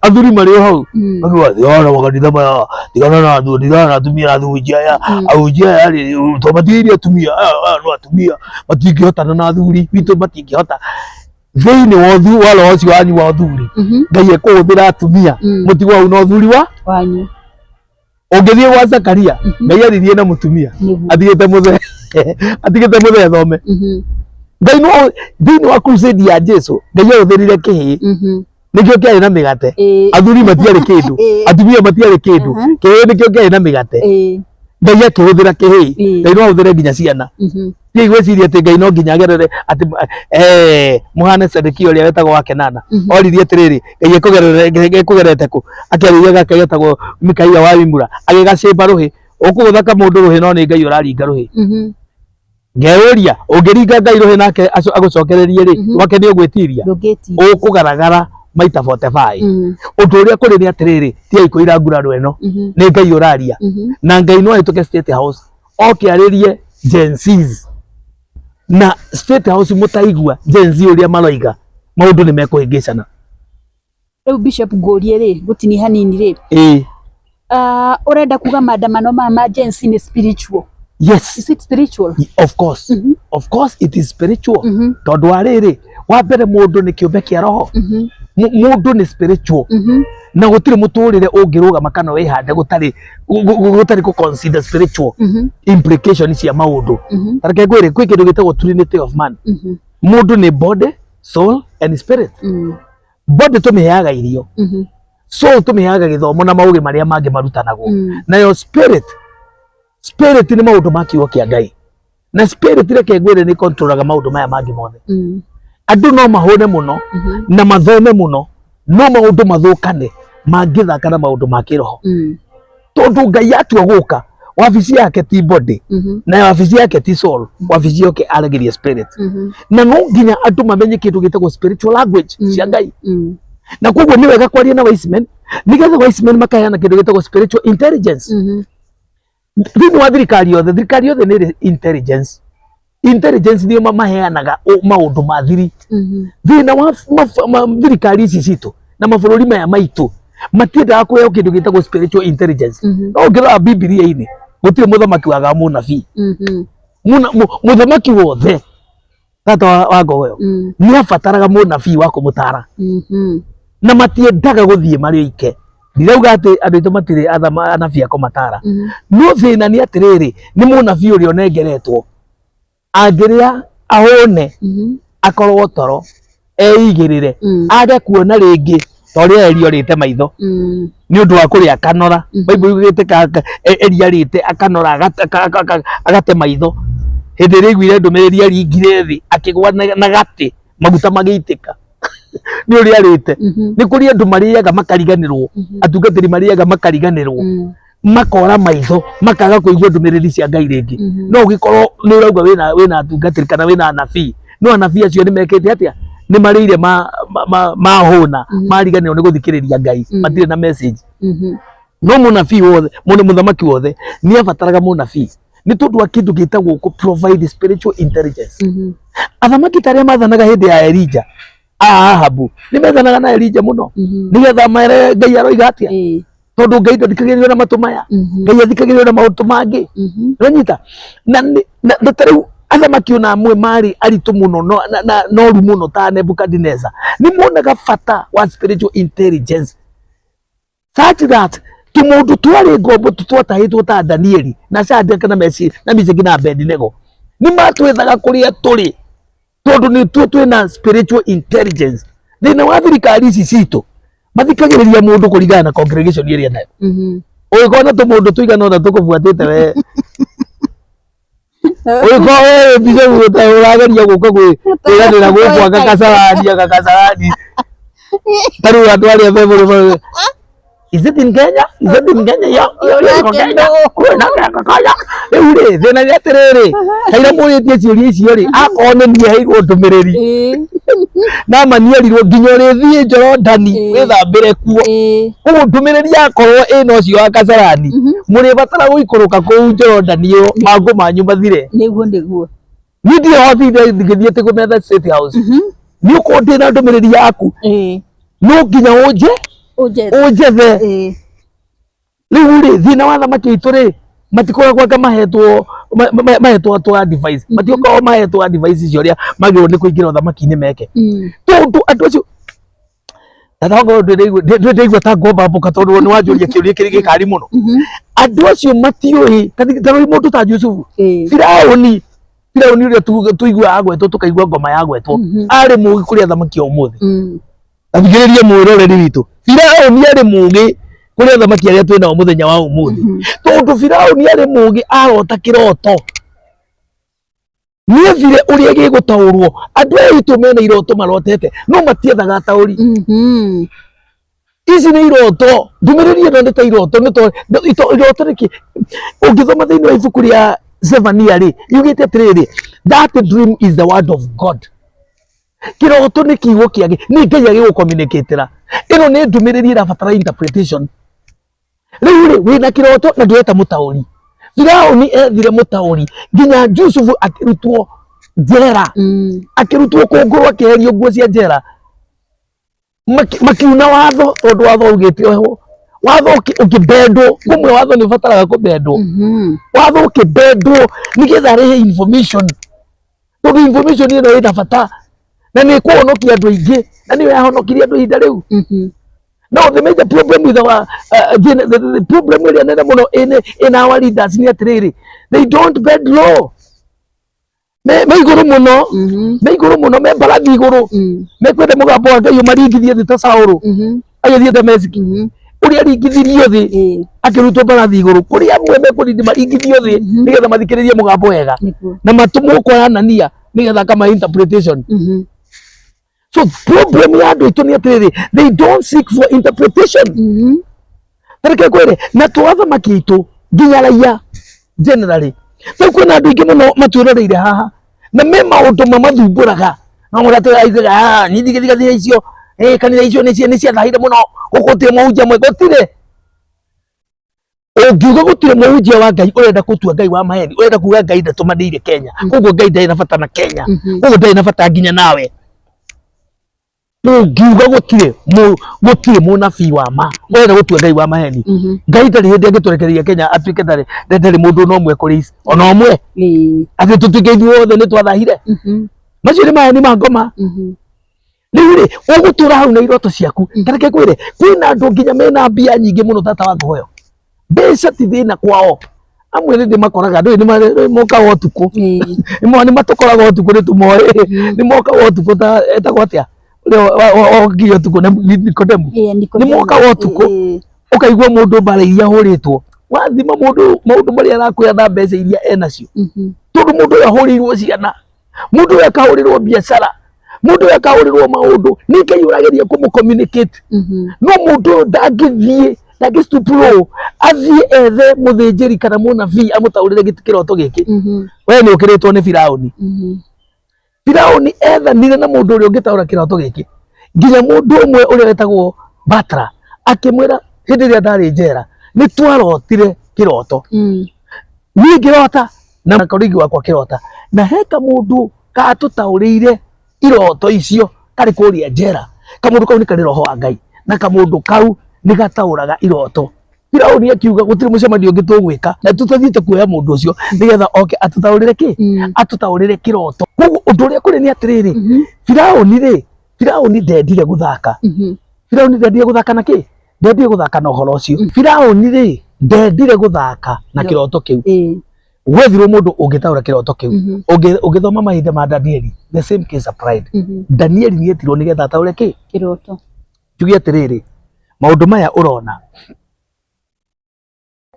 athuri marĩ o hau. Makiuga makanitha maya, tigana na athuri, tigana na atumia, ahunjia aya, ahunjia aya rĩ, tũmatigĩire atumia aya, aya no atumia matingĩhotana na athuri witũ, matingĩhota thĩinĩ wa wa roho ũcio wanyu wa ũthuri. Ngai ekũhũthĩra atumia. Mũtigwo hau na ũthuri wa wanyu. Ũngĩthiĩ gwa Zakaria, Ngai aririe na mũtumia. Atigĩte mũthee, atigĩte mũthee thome. Ngai no thĩinĩ wa crusade ya Jesu, Ngai ahũthĩrire kĩhĩĩ. Nĩkĩo kĩarĩ na mĩgate. Athuri matiarĩ kĩndũ. Atumia matiarĩ kĩndũ. Kĩhĩĩ nĩkĩo kĩarĩ na mĩgate. Ngai akĩhũthĩra kĩhĩĩ. Ngai no ahũthĩre nginya ciana. Tigai gwĩciria atĩ Ngai no nginya agerere atĩ mũhane Sedekia ũrĩa wetagwo wa Kenana. Oririe atĩrĩrĩ, Ngai ekũgerete kũ? Akĩarĩria gaka getagwo Mikaia wa Imura, agĩgacĩmba rũhĩ. Ũkũgũtha kamũndũ rũhĩ, no nĩ Ngai ũraringa rũhĩ. Ngeyũria, ũngĩringa Ngai rũhĩ nake agũcokererie rĩ, gwake nĩ ũgwĩtiria? Ndũngĩtiria. Ũkũgaragara maita 45. Ũndũ ũrĩa kũrĩ nĩ atĩrĩrĩ, tigai kũira nguraro ĩno. Nĩ Ngai ũraria. Na Ngai no ahĩtũke State House oke arĩrie Gen Zs, na State House mũtaigua Gen Z ũrĩa maroiga, maũndũ nĩ mekũhĩngĩcana. Rĩu Bishop, ngũrie rĩ, ngũtinie hanini rĩ, ũrenda kuga maandamano maya ma Gen Z nĩ spiritual? Yes. Is it spiritual? Of course. Of course it is spiritual. Tondũ wa rĩrĩ, wa mbere mũndũ nĩ kĩũmbe kĩa roho. Mũndũ nĩ spiritual. Na gũtirĩ mũtũrĩre ũngĩrũgama kana wĩhande gũtarĩ gũtarĩ kũ consider spiritual implication cia maũndũ. Ta reke ngwĩre, kwĩ kĩndũ gĩtagwo trinity of man. Mũndũ nĩ body, soul and spirit. Body tũmĩheaga irio, soul tũmĩheaga gĩthomo na maũgĩ marĩa mangĩ marutanagwo, nayo spirit nĩ maũndũ ma kiugo kĩa Ngai. Na spirit, reke ngwĩre, nĩ controlaga maũndũ maya mangĩ mothe. Andũ no mahũne mũno na mathome mũno, no maũndũ mathũkane mangĩthaka na maũndũ ma kĩroho, tondũ Ngai atua gũka, wabici yake ti body na wabici yake ti soul, wabici yake aragĩria spirit. Na no nginya andũ mamenye kĩndũ gĩtagwo spiritual language cia Ngai. Na koguo nĩ wega kwaria na wise men, nĩgetha wise men makaheana kĩndũ gĩtagwo spiritual intelligence. Thĩinĩ wa thirikari yothe, thirikari yothe nĩ ĩrĩ intelligence. Intelligence nĩo maheanaga maũndũ ma thiri. Thĩna wa thirikari ici citũ na mabũrũri maya maitũ, matiendaga kũheo kĩndũ gĩtagwo spiritual intelligence. No ũngĩrora Bibilia-inĩ, gũtirĩ mũthamaki wagaga mũnabii. Mũthamaki wothe, tata wa Ngogoyo, nĩ abataraga mũnabii wa kũmũtara. Na matiendaga gũthiĩ marĩ oike. Ndirauga atĩ andũ aitũ matirĩ anabii a kũmatara, no thĩna nĩ atĩrĩrĩ, nĩ mũnabii ũrĩa ũnengeretwo angĩrĩa ahũne, akorwo toro eigĩrĩre, age kuona rĩngĩ ta ũrĩa Eli orĩte maitho nĩ ũndũ wa kũrĩa akanora. Bible yugĩte Eli arĩte akanora, agate maitho. Hĩndĩ ĩrĩa aiguire ndũmĩrĩri, aringire thĩ akĩgwa na gatĩ, maguta magĩitĩka nĩ ũrĩa arĩte. Nĩ kũrĩ andũ marĩaga makariganĩrwo, atungatĩri marĩaga makariganĩrwo, makora maitho, makaga kũigua ndũmĩrĩri cia Ngai rĩngĩ. No ũgĩkorwo nĩ ũrauga wĩna atungatĩri kana wĩna anabii, no anabii acio nĩ mekĩte atĩa? Nĩ marĩire mahũna, mariganĩrwo nĩ gũthikĩrĩria Ngai, matirĩ na message. No mũnabii wothe, mũndũ mũthamaki wothe nĩ abataraga mũnabii nĩ tondũ wa kĩndũ gĩtagwo kũ provide spiritual intelligence. Athamaki ta arĩa mathanaga hĩndĩ ya Elija, a Ahabu, nĩ methanaga na Elija mũno nĩgetha mere Ngai aroiga atĩa, tondũ Ngai ndathikagĩrĩrio na matũ maya. Ngai athikagĩrĩrio na maũndũ mangĩ. Ũranyita? Na ta rĩu athamaki ona amwe marĩ aritũ mũno no, na noru mũno ta Nebukadnezar, nĩ monaga bata wa spiritual intelligence such that tũmũndũ twarĩ ngombo twatahĩtwo ta Danieli na Shadraka na Meshaki na Meshaki na Abednego, nĩ matwethaga kũrĩa tũrĩ, tondũ nĩ tuo twĩna spiritual intelligence. Thĩna wa thirikari ici citũ, mathikagĩrĩria mũndũ kũringana na congregation ĩrĩa nayo. Ũngĩkorwo na tũmũndũ tũigana ũna tũkũbuatĩte we. Ũgĩkorwo wĩ bishop ũrageria gũka kwĩranĩra gũkũ anga kacarani anga kacarani ta rĩu andũ arĩa me mũrĩmo. Is it in Kenya? Is it in Kenya? Yo, yo, yo, iko Kenya. Kwĩna Kenya. Rĩu rĩ, thĩna nĩ atĩrĩrĩ, kaira mũrĩtie ciũria icio rĩ, akorwo nĩ niĩ heirwo ndũmĩrĩri na manierirwo nginya ũrĩthiĩ Jorodani wĩthambĩre kuo. Koguo ndũmĩrĩri yakorwo ĩna ũcio wa Kasarani, mũrĩbatara gũikũrũka kũu Jorodani ĩyo mangũ manyu mathire. Nĩguo nĩguo. Niĩ ndirĩ hothire ngĩthiĩte kũmetha State House. Nĩ ũkorwo ndĩ na ndũmĩrĩri yaku, no nginya ũnje Ũnjethe. Ũnjethe. Rĩu rĩ, thĩna wa thamaki aitũ rĩ, matikoragwo anga mahetwo mahetwo twa advice, matikoragwo mahetwo advice icio ũrĩa magĩrĩirwo nĩ kũingĩra ũthamaki-inĩ meke, tondũ andũ acio tata wakwa ndĩraigua ta ngomba tondũ nĩ wanjũria kĩũria kĩrĩ gĩkari mũno. Andũ acio matiũĩ ta rĩu mũndũ ta Jusufu, Firaũni, Firaũni ũrĩa tũiguaga agwetwo, tũkaigua ngoma yagwetwo, arĩ mũgĩ kũrĩ athamaki a ũmũthĩ. Athikĩrĩrie mwĩroreri witũ, Firaũni arĩ mũgĩ kũrĩ athamaki arĩa twĩ nao mũthenya wa ũmũthĩ, tondũ Firaũni arĩ mũgĩ, arota kĩroto nĩethire ũrĩa gĩgũtaũrwo. Andũ aya aitũ mena iroto marotete no matiethaga ataũri. Ici nĩ iroto, ndũmĩrĩri ĩno nĩ ta iroto, nĩ to iroto nĩkĩ ũngĩthoma thĩinĩ wa ibuku rĩa Zefania rĩ, yugĩte atĩrĩrĩ, "That dream is the word of God." Kĩroto nĩ kiugo kĩa nĩ Ngai agĩgũcommunicatĩra. Ĩno nĩ ndũmĩrĩri ĩrabatara interpretation. Rĩu rĩ, wĩna kĩroto na ndũreta mũtaũri. Firaũni ethire mũtaũri nginya Jusufu akĩrutwo njera, akĩrutwo kũngũrũ, akĩeherio nguo cia njera. Makiuna watho tondũ watho augĩte ohwo, watho ũkĩbendwo kũmwe, watho nĩ ũbataraga kũbendwo. Watho ũkĩbendwo nĩgetha arehe information, tondũ information ĩno ĩna bata na nĩ ĩkũhonokia andũ aingĩ, na nĩyo yahonokirie andũ ihinda rĩu. Now the major problem with our the problem ĩrĩa nene mũno in our leaders nĩ atĩrĩrĩ, they don't bend law. Me igũrũ mũno, me igũrũ mũno, me mbarathi igũrũ, mekwenda mũgambo wa Ngai ũmaringithie thĩ ta Saũlũ agĩthiĩ Dameski, ũrĩa aringithirio thĩ akĩrutwo mbarathi igũrũ. Kũrĩ amwe mekũrindi maringithio thĩ nĩgetha mathikĩrĩrie mũgambo wega na matũmwo kwa Anania nĩgetha akama interpretation. So problem ya andũ aitũ nĩ atĩrĩrĩ, they don't seek for interpretation. Tareke ngwĩre, na to athamaki aitũ, nginya raia generally. Rĩu kwĩna andũ aingĩ mũno matwĩroreire haha na me maũndũ mamathumbũraga, no mũndũ atĩ aigaga, "Ah, niĩ ndigĩthigathira icio, kanitha icio nĩ ciathahire mũno, gũkũ gũtirĩ mũhunjia mwega." Gũtirĩ. Ũngiuga gũtirĩ mũhunjia wa Ngai, ũrenda gũtua Ngai wa maheni, ũrenda kuga Ngai ndatũmanĩire Kenya, koguo Ngai ndarĩ na bata na Kenya, koguo ndarĩ na bata nginya nawe. Ũngiuga gũtirĩ mũnabii wa ma, ũrenda gũtua Ngai wa maheni. Ngai ndarĩ hĩndĩ angĩtũrekereria Kenya atuĩke ndarĩ mũndũ ona ũmwe kũrĩ ici ona ũmwe, atĩ tũtuĩke ithuothe nĩ twathahire. Macio nĩ maheni ma ngoma. Rĩu rĩ, ũgũtũra hau na iroto ciaku. Ta reke ngwĩre, kwĩna andũ nginya mena mbia nyingĩ mũno, tata wa ngũheo mbeca ti thĩna kwao. Amwe nĩ ndĩmakoraga, ndũĩ nĩ mokaga ũtukũ, nĩ matũkoraga ũtukũ, nĩ tũmoĩ nĩ mokaga ũtukũ, ta etagwo atĩa ũrĩa okire ũtukũ na Nikodemu? Nĩ mokaga ũtukũ, ũkaigua mũndũ mbara iria ahũrĩtwo, wathima mũndũ maũndũ marĩa arakwĩra na mbeca iria enacio, tondũ mũndũ ũyũ ahũrĩirwo ciana, mũndũ ũyũ akahũrĩrwo biacara, mũndũ ũyũ akahũrĩrwo maũndũ, nĩ Ngai ũrageria kũmũ communicate, no mũndũ ũyũ ndangĩthiĩ, ndangĩ stoop low athiĩ ethe mũthĩnjĩri kana mũnabii amũtaũrĩre kĩroto gĩkĩ. We nĩ ũkĩrĩtwo nĩ Firaũni. Firaũni ethanire na mũndũ ũrĩa ũngĩtaũra kĩroto gĩkĩ, nginya mũndũ ũmwe ũrĩa wetagwo Batra akĩmwĩra, "Hĩndĩ ĩrĩa ndarĩ njera nĩ twarotire kĩroto, niĩ ngĩrota na colleague wakwa kĩrota, na he kamũndũ katũtaũrĩire iroto icio karĩ kũrĩa njera. Kamũndũ kau nĩ karĩ roho wa Ngai na kamũndũ kau nĩ gataũraga iroto." Firaũni akiuga, "Gũtirĩ mũcemanio ũngĩ tũgwĩka na tũtathiĩte kuoya mũndũ ũcio nĩgetha oke atũtaũrĩre kĩ, atũtaũrĩre kĩroto." Koguo ũndũ ũrĩa kũrĩ nĩ atĩrĩrĩ, Firaũni rĩ, Firaũni ndendire gũthaka. Firaũni ndendire gũthaka na kĩ, ndendire gũthaka na ũhoro ũcio. Firaũni rĩ, ndendire gũthaka na kĩroto kĩu. Gwethirwo mũndũ ũngĩtaũra kĩroto kĩu. Ũngĩthoma mahinda ma Danieli, the same case applied. Danieli nĩetirwo nĩgetha ataũre kĩ? Kĩroto. Njuge atĩrĩrĩ, maũndũ maya ũrona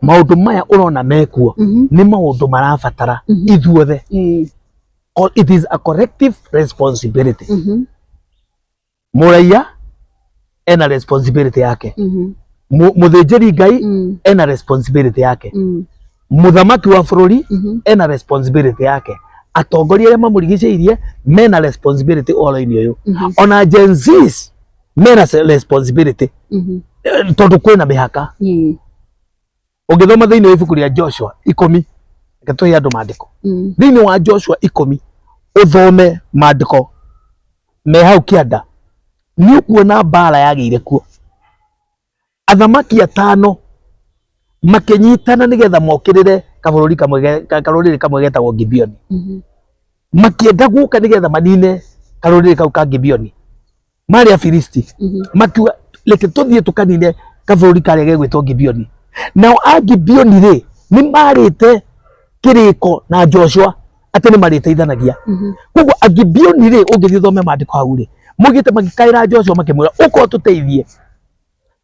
Maũndũ maya ũrona mekuo nĩ maũndũ marabatara ithuothe. It is a collective responsibility. Mũraiya ena responsibility yake, mũthĩnjĩri Ngai ena responsibility yake, mũthamaki wa bũrũri ena responsibility yake, atongoria arĩa mamũrigicĩirie mena responsibility ũhoro-inĩ ũyũ, ona Gen Zs mena responsibility, tondũ kwĩna mĩhaka. Ũngĩthoma thĩinĩ wa ibuku rĩa Joshua 10, reke tũhe andũ maandĩko. Thĩinĩ wa Joshua 10 ũthome maandĩko me hau kĩanda, nĩ ũkuona mbara yagĩire kuo. Athamaki 5 makĩnyitana nĩgetha mokĩrĩre kabũrũri kamwe karũrĩrĩ kamwe getagwo Gibeoni. Makĩenda gũka nĩgetha manine karũrĩrĩ kau ka Gibeoni. Marĩ Afilisti. Makiuga reke tũthiĩ tũkanine kabũrũri karĩa gegwĩtwo Gibeoni. Nao a Gibeoni rĩ, nĩ marĩte kĩrĩko na Joshua atĩ nĩ marĩteithanagia. Koguo Agibeoni rĩ, ũngĩthiĩ ũthome maandĩko hau rĩ, maugĩte magĩkaĩra Joshua makĩmwĩra ũka ũtũteithie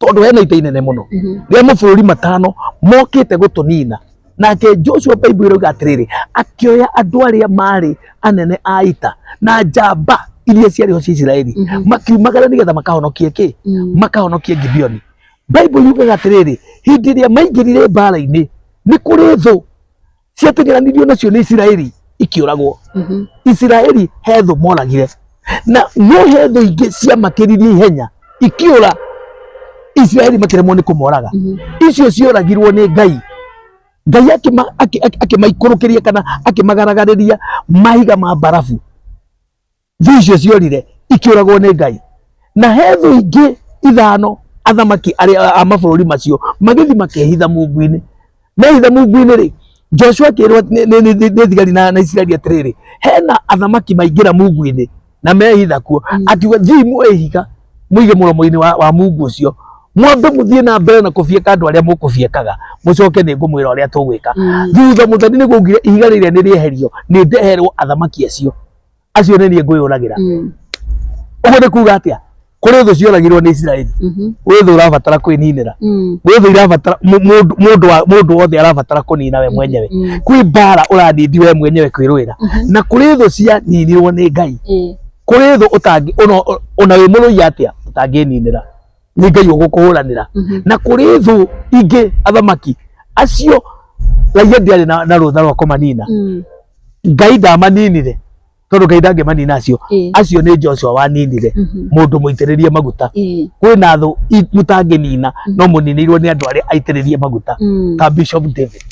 tondũ hena ita inene mũno rĩa mabũrũri 5 mokĩte gũtũnina. Nake Joshua, Bible ĩrauga atĩrĩrĩ, akĩoya andũ arĩa marĩ anene a ita na njamba iria ciarĩ ho cia Isiraeli, makiumagara nĩgetha makahonokie kĩ? Makahonokie Gibeoni. Bible yugaga atĩrĩrĩ, hĩndĩ ĩrĩa maingĩrire mbara-inĩ, nĩ kũrĩ thũ ciateng'eranirio nacio nĩ Isiraeli ikĩũragwo. Isiraeli he thũ moragire, na no he thũ ingĩ ciamakĩririe ihenya ikĩũra, Isiraeli makĩremwo nĩ kũmoraga. Icio cioragirwo nĩ Ngai. Ngai akĩmaikũrũkĩria kana akĩmagaragarĩria mahiga ma mbarabu. Thũ icio ciorire ikĩũragwo nĩ Ngai. Na he thũ ingĩ 5, athamaki arĩa a mabũrũri macio magĩthiĩ makĩhitha mungu-inĩ. Mehitha mungu-inĩ rĩ, Joshua akĩrwo nĩ thigari na Isiraeli atĩrĩrĩ, hena athamaki maingĩra mungu-inĩ na mehitha kuo. Akiuga thiĩ muoe ihiga mũige mũromo-inĩ wa mungu ũcio, mwambe mũthiĩ na mbere na kũbieka andũ arĩa mũkũbiekaga, mũcoke nĩ ngũmwĩra ũrĩa tũgwĩka. Thutha mũthoni nĩ gũkire ihiga rĩrĩa nĩ rĩeherio, nĩ ndeherwo athamaki acio acio nĩ niĩ ngwĩyũragĩra. Ũguo nĩ kuga atĩa? Kũrĩ thũ cioragirwo nĩ Isiraeli, gwĩ thũ ũrabatara kwĩninĩra, gwĩ thũ irabatara mũndũ wothe arabatara kũnina we mwenyewe, kwĩ mbara ũranindi we mwenyewe kwĩrũĩra, na kũrĩ thũ cianinirwo nĩ Ngai, kũrĩ thũ ũtangĩ ona wĩ mũrũi atĩa ũtangĩninĩra, nĩ Ngai ũgũkũhũranĩra, na kũrĩ thũ ingĩ athamaki acio raia ndĩarĩ na rũtha rwa kũmanina. Ngai ndamaninire tondũ Ngai ndangĩmanina acio. Acio nĩ Joshua waninire, mũndũ mũitĩrĩrie maguta. Kwĩna thũ mũtangĩnina no mũninĩirwo nĩ andũ arĩa aitĩrĩrie maguta ta Bishop David.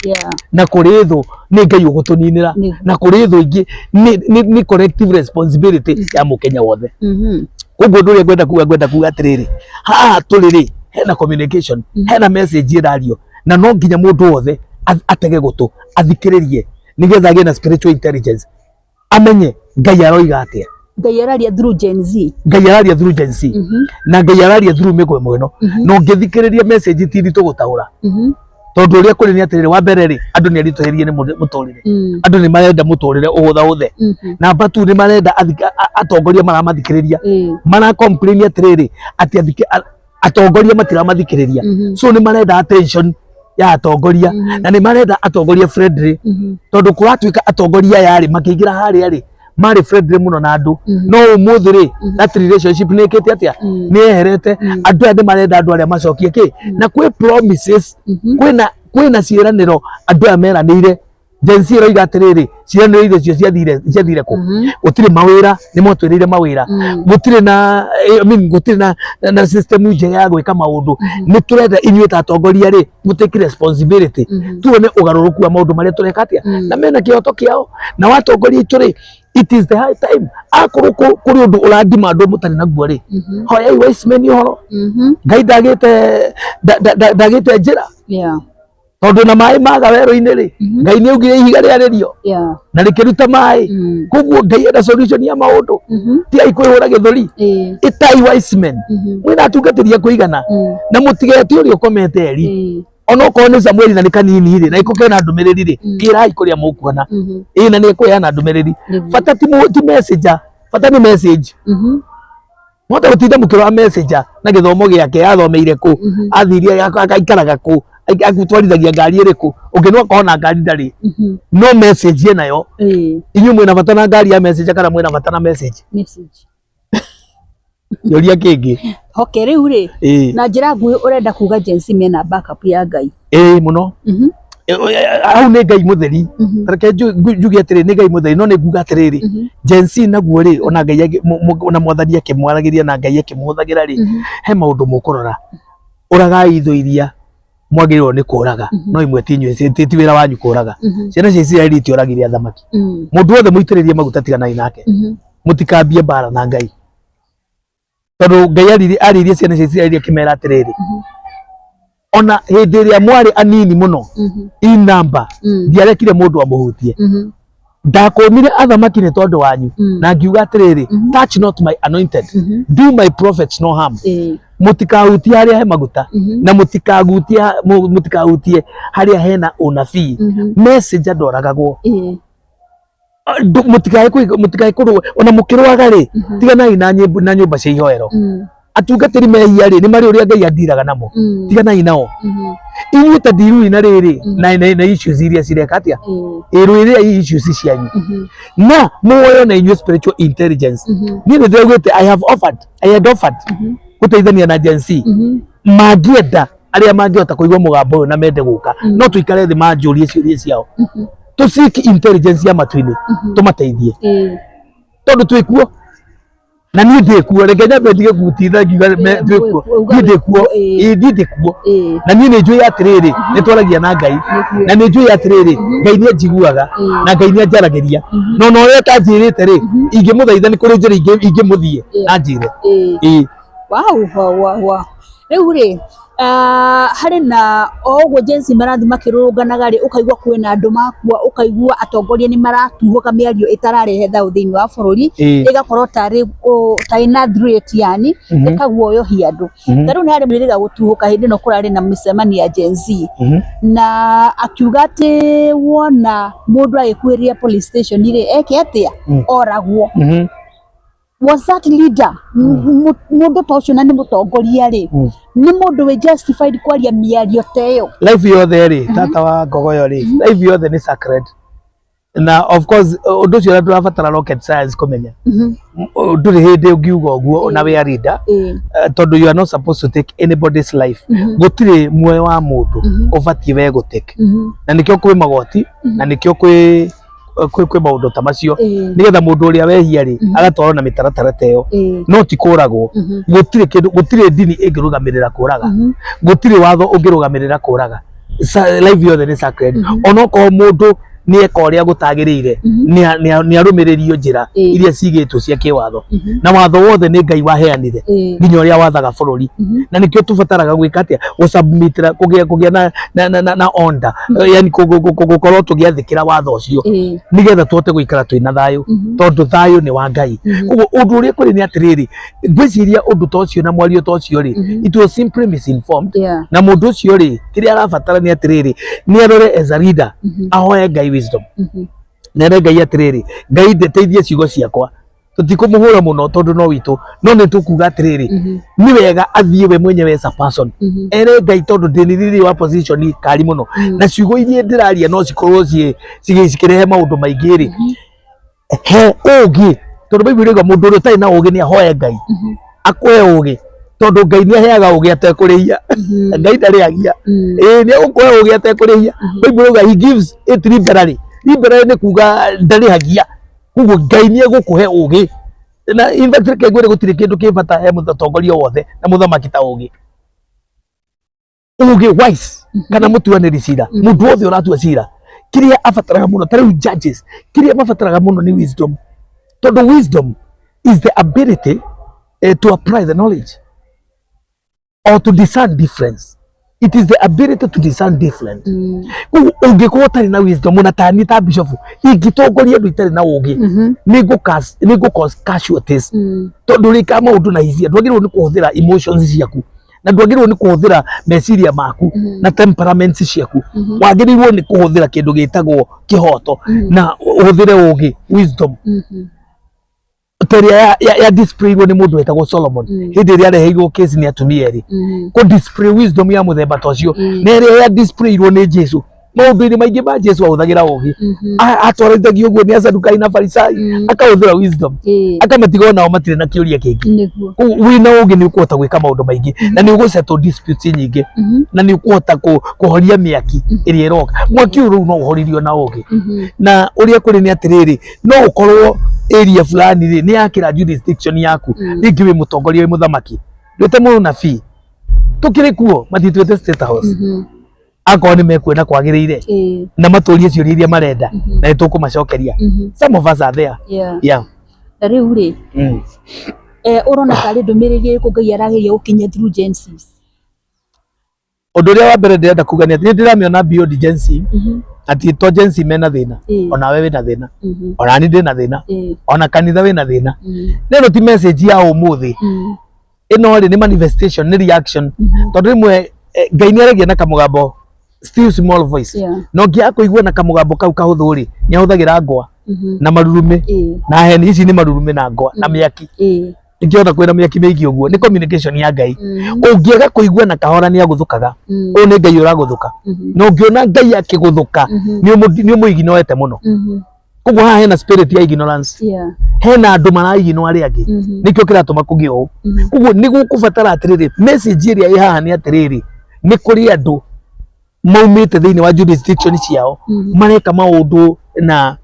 Na kũrĩ thũ nĩ Ngai ũgũtũninĩra, na kũrĩ thũ ingĩ nĩ collective responsibility ya mũkenya wothe. Koguo ũndũ ũrĩa ngwenda kuga atĩrĩrĩ, haha tũrĩ rĩ, hena communication, hena message ĩrario, na no nginya mũndũ wothe atege gũtũ athikĩrĩrie nĩgetha agĩe na spiritual intelligence, amenye Ngai aroiga atĩa. Ngai araria through Gen Z. Ngai araria through Gen Z, na Ngai araria through mĩgwemo ĩno, na ũngĩthikĩrĩria message ti nditũ gũtaũra, tondũ ũrĩa kũrĩ nĩ atĩrĩrĩ, wa mbere rĩ, andũ nĩ aritũhĩrie nĩ mũtũrĩre. Andũ nĩ marenda mũtũrĩre ũhũthahũthe. Namba tu nĩ marenda atongoria maramathikĩrĩria, mara complain atĩrĩrĩ atĩ atongoria matiramathikĩrĩria. So nĩ marenda attention ya atongoria, na nĩ marenda atongoria friendly, tondũ kũratuĩka atongoria aya rĩ, makĩingĩra harĩa rĩ, marĩ friendly mũno na andũ, no ũmũthĩ rĩ, that relationship nĩ ĩkĩte atĩa? Nĩ yeherete. Andũ aya nĩ marenda andũ arĩa macokie kĩ, na kwĩ promises, kwĩna ciĩranĩro andũ aya meranĩire. Gen Z ĩroiga atĩrĩrĩ, ciĩranĩro icio ciathire kũ? Gũtirĩ mawĩra, nĩ mwatwĩrĩire mawĩra, gũtirĩ na I mean, gũtirĩ na system njega ya gwĩka maũndũ. Nĩ tũrenda inyuĩ ta atongoria rĩ, mũtake responsibility, tuone ũgarũrũku wa maũndũ marĩa tũreka atĩa. Na mena kĩhoto kĩao na watongoria itũ rĩ, it is the high time. Akorwo kũrĩ ũndũ ũrandima andũ mũtarĩ naguo rĩ, hoyai wise men ũhoro. Ngai ndagĩte njĩra, tondũ na maĩ maga werũ-inĩ rĩ, Ngai nĩ augire ihiga rĩarĩrio na rĩkĩruta maĩ. Koguo Ngai ena solution ya maũndũ. Tigai kwĩhũra gĩthũri, ĩtai wise men. Mwĩna atungatĩri a kũigana, na mũtigete ũrĩa ũkomete eri, onokorwo nĩ Samueli na nĩ kanini rĩ, na ĩko kena ndũmĩrĩri rĩ, kĩrai kũrĩa mũkuona ĩ, na nĩ ekũheana ndũmĩrĩri. Bata ti messenger, bata nĩ message. Mwahota gũtinda mũkĩrora messenger na gĩthomo gĩake, athomeire kũ, athire, agaikaraga kũ. Agũtwarithagia ngari ĩrĩkũ? Ũngĩ no akorwo na ngari ndarĩ, no message enayo. Inyuĩ mwĩna bata na ngari ya message kana mwĩna bata na message? Message. Kĩũria kĩngĩ. Okay, rĩu rĩ, na njĩra nguhĩ ũrenda kuga Gen Z mena backup ya Ngai? Ĩĩ mũno. Hau nĩ Ngai mũtheri. Reke njuge atĩrĩ, nĩ Ngai mũtheri, no nĩ nguga atĩrĩrĩ, Gen Z naguo rĩ, ona Ngai ona Mwathani akĩmwaragĩria na Ngai akĩmũhũthagĩra rĩ, he maũndũ mũkũrora. Ũragai thũ iria mwagĩrĩirwo nĩ kũraga, no imwe ti inyuĩ, ti wĩra wanyu kũraga. Ciana cia Isiraeli itioragire athamaki. Mũndũ wothe mũitĩrĩrie maguta tiganai nake. Mũtikambie mbara na Ngai, tondũ Ngai aririe ciana cia Isiraeli akĩmera atĩrĩrĩ, ona hĩndĩ ĩrĩa mwarĩ anini mũno in number, ndiarekire mũndũ amũhutie. Ndakũmire athamaki nĩ tondũ wanyu, na ngiuga atĩrĩrĩ, 'Touch not my anointed, do my prophets no harm.' Mũtikahutie harĩa he maguta, na mũtikahutie harĩa hena ũnabii. Messenger ndoragagwo. Mũtikae kũrũa. Ona mũkĩrũaga rĩ, tiganai na nyĩmbo na nyũmba cia ihoero. Atungatĩri mehia rĩ, nĩ marĩ ũrĩa Ngai andiraga namo. Tiganai nao. Inyuĩ ta ndirui na rĩrĩ na issues iria cireka atĩa, ĩrũĩrĩra issues cianyu na muoyo na inyuĩ spiritual intelligence. Niĩ nĩ ndĩraugĩte, I had offered gũteithania na Gen Z. Mangĩenda, arĩa mangĩhota kũigua mũgambo ũyũ na mende gũka, no tũikare thĩ manjũrie ciũria ciao, tũ seek intelligence ya matu-inĩ, tũmateithie, tondũ twĩkuo na niĩ ndĩkuo. Reke nyambe ndige gutinda ngiuga twĩkuo. Niĩ ndĩkuo. Ĩĩ, niĩ ndĩkuo. Na niĩ nĩ njũĩ atĩrĩrĩ, nĩ twaragia na Ngai, na nĩ njũĩ atĩrĩrĩ, Ngai nĩ anjiguaga na Ngai nĩ anjaragĩria. No na ũrĩa atanjĩrĩte rĩ, ingĩmũthaitha nĩ kũrĩ njĩra ingĩmũthiĩ na njĩre. Ĩĩ. Wow. Rĩu rĩ, harĩ na o ũguo Gen Z marathiĩ makĩrũrũnganaga rĩ, ũkaigua kwĩna andũ makua, ũkaigua atongoria nĩ maratuhũka mĩario ĩtararehe thayũ thĩinĩ wa bũrũri, ĩgakorwo tarĩ ta ĩna threat, yani ĩkaguoyohia andũ. Ta rĩu nĩ harĩ mũhĩrĩga gũtuhũka hĩndĩ ĩno kũrarĩ na mĩcemanio ya Gen Z, na akiuga atĩ wona mũndũ agĩkuhĩrĩria police station rĩ, eke atĩa? Oragwo. Was that leader, mũndũ ta ũcio na nĩ mũtongoria rĩ, nĩ mũndũ wĩ justified kwaria mĩario ta ĩyo? Life yothe rĩ, tata wa ngogoyo rĩ, life yothe nĩ sacred, na of course ũndũ ũcio ndũrabatara rocket science kũmenya. Ndũrĩ hĩndĩ ũngiuga ũguo na wĩ a leader, tondũ you are not supposed to take anybody's life. Gũtirĩ muoyo wa mũndũ ũbatiĩ we gũtake, na nĩkĩo kwĩ magoti, na nĩkĩo kwĩ maũndũ ta macio, nĩgetha mũndũ ũrĩa wehia rĩ, agatwarwo na mĩtaratara ta ĩyo, no ti kũragwo. Gũtirĩ kĩndũ, gũtirĩ ndini ĩngĩrũgamĩrĩra kũraga, gũtirĩ watho ũngĩrũgamĩrĩra kũraga. Life yothe nĩ sacred. Onokorwo mũndũ nĩ eka ũrĩa gũtagĩrĩire, nĩ arũmĩrĩrio njĩra iria cigĩtwo cia kĩwatho, na watho wothe nĩ Ngai waheanire, nginya ũrĩa wathaga bũrũri. Na nĩkĩo tũbataraga gwĩka atĩa? Gũsubmitĩra, kũgĩa na order, yani gũkorwo tũgĩathĩkĩra watho ũcio, nĩgetha tũhote gũikara twĩna thayũ, tondũ thayũ nĩ wa Ngai. Koguo ũndũ ũrĩa kũrĩ nĩ atĩrĩrĩ, ngwĩciria ũndũ ta ũcio na mwario ta ũcio rĩ, it was simply misinformed. Na mũndũ ũcio rĩ, kĩrĩa arabatara nĩ atĩrĩrĩ, nĩ arore as a leader, ahoe Ngai wisdom, na ere Ngai atĩrĩrĩ, "Ngai, ndeteithie ciugo ciakwa." Tũtikũmũhũra mũno tondũ no witũ, no nĩ tũkuga atĩrĩrĩ, nĩ wega athiĩ we mwenyewe as a person, ere Ngai, tondũ ndĩ thĩinĩ wa position kari mũno, na ciugo iria ndĩraria no cikorwo cikĩrehe maũndũ maingĩ rĩ, he ũũgĩ, tondũ Bible ĩrauga mũndũ ũrĩa ũtarĩ na ũũgĩ nĩ ahoe Ngai akũhe ũũgĩ, tondũ Ngai nĩ aheaga ũũgĩ atekũrĩhia. Ngai ndarĩhagia. Ĩĩ, nĩ egũkũhe ũũgĩ atekũrĩhia. Bible ĩrauga he gives it liberally. Liberally nĩ kuga ndarĩhagia. Koguo Ngai nĩ egũkũhe ũũgĩ. Na in fact, reke ngwĩre, gũtirĩ kĩndũ kĩ bata he mũtongoria wothe na mũthamaki ta ũũgĩ. Ũũgĩ, wise, kana mũtuanĩri cira, mũndũ wothe ũratua cira, kĩrĩa abataraga mũno, ta rĩu judges, kĩrĩa mabataraga mũno nĩ wisdom, tondũ wisdom is the ability to apply the knowledge or to discern difference. It is the ability to discern different. Koguo ũngĩkorwo ũtarĩ na wisdom, ona tani ta bishop ingĩtongoria andũ itarĩ na ũũgĩ, nĩ ngũ cause casualties, tondũ rĩka maũndũ na hisia. Ndwagĩrĩirwo nĩ kũhũthĩra emotions ciaku, na ndwagĩrĩirwo nĩ kũhũthĩra meciria maku na temperaments ciaku. Wagĩrĩirwo nĩ kũhũthĩra kĩndũ gĩtagwo kĩhoto na ũhũthĩre ũũgĩ, wisdom. Ta ĩrĩa ya display-irwo nĩ mũndũ wetagwo Solomon hĩndĩ ĩrĩa areheirwo case nĩ atumia erĩ, kũ display wisdom ya mũthemba ta ũcio, na ĩrĩa ya display-irwo nĩ Jesu. Maũndũ-inĩ maingĩ ma Jesu ahũthagĩra ũgĩ. Atwarithagia ũguo nĩ Asadukai na Farisai, akahũthĩra wisdom, akamatiga onao matirĩ na kĩũria kĩngĩ. Koguo wĩna ũgĩ nĩ ũkũhota gwĩka maũndũ maingĩ, na nĩ ũgũ settle disputes nyingĩ, na nĩ ũkũhota kũhoria mĩaki ĩrĩa ĩroka. Mwaki ũyũ rĩu no ũhoririo na ũgĩ. Na ũrĩa kũrĩ nĩ atĩrĩrĩ, no ũkorwo area fulani rĩ nĩ yakĩra jurisdiction yaku, rĩngĩ wĩ mũtongoria, wĩ mũthamaki, ndwĩte mũnabii, tũkĩrĩ kuo matitwĩte State House, akorwo nĩ mekuona kwagĩrĩire, na matũrie ciũria iria marenda, na nĩ tũkũmacokeria. Some of us are there. Yeah. Na rĩu rĩ, ũrona tarĩ ndũmĩrĩri ĩrĩkũ Ngai arageria gũkinyia through Gen Zs? Ũndũ ũrĩa wa mbere ndĩrenda kuga nĩ atĩ nĩ ndĩramĩona beyond Gen Z, atĩ to Gen Z mena thĩna. Onawe wĩna thĩna, ona niĩ ndĩna thĩna, ona kanitha wĩna thĩna. Nĩno ti message ya ũmũthĩ. Ĩno rĩ nĩ manifestation, nĩ reaction, tondũ rĩmwe Ngai nĩ aragia na kamũgambo, still small voice. No ngĩaga kũigua na kamũgambo kau kahũthũ rĩ, nĩ ahũthagĩra ngwa na marurumĩ na heni. Ici nĩ marurumĩ na ngwa na mĩaki. Ingĩona kwĩna mĩaki mĩingĩ ũguo, nĩ communication ya Ngai. Ũngĩaga kũigua na kahora, nĩ agũthũkaga. Ũyũ nĩ Ngai ũragũthũka. Na ũngĩona Ngai akĩgũthũka, nĩ ũmũiginoete mũno. Koguo haha hena spirit ya ignorance. Hena andũ maraigino arĩa angĩ. Nĩkĩo kĩratũma kũgĩe ũũ. Koguo nĩ gũkũbatara atĩrĩrĩ, message ĩrĩa ĩ haha nĩ atĩrĩrĩ, nĩ kũrĩ andũ maumĩte thĩinĩ wa jurisdiction ciao, mareka maũndũ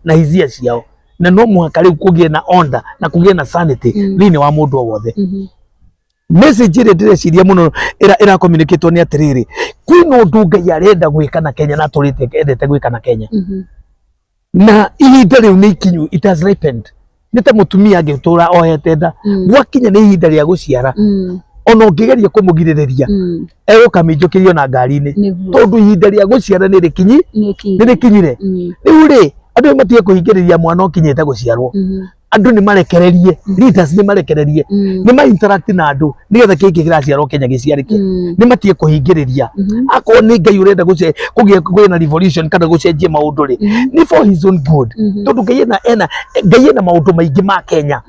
na hisia ciao, na no mũhaka rĩu kũgĩe na order na kũgĩe na sanity thĩinĩ wa mũndũ o wothe. Message ĩrĩa ndĩreciria mũno ĩra communicate nĩ atĩrĩrĩ, kwĩna ũndũ Ngai arenda gwĩka na Kenya, na atũrĩte endete gwĩka na Kenya, na ihinda rĩu nĩ ikinyu. It has ripened. Nĩ ta mũtumia angĩtũra ohete nda, gwakinya nĩ ihinda rĩa gũciara, ona ũngĩgeria kũmũgirĩrĩria, egũkaminjũkĩrio na ngari-inĩ, tondũ ihinda rĩa gũciara nĩ rĩkinyi, nĩ rĩkinyire. Rĩu rĩ, andũ nĩ matige kũhingĩrĩria mwana ũkinyĩte gũciarwo. Andũ nĩ marekererie, leaders nĩ marekererie, nĩ ma interact na andũ nĩgetha kĩngĩ kĩraciarwo Kenya gĩciarĩke. Nĩ matige kũhingĩrĩria. Akorwo nĩ Ngai ũrenda kũgĩe kũgĩe na revolution kana gũcenjia maũndũ rĩ, nĩ for his own good, tondũ Ngai ena Ngai ena maũndũ maingĩ ma Kenya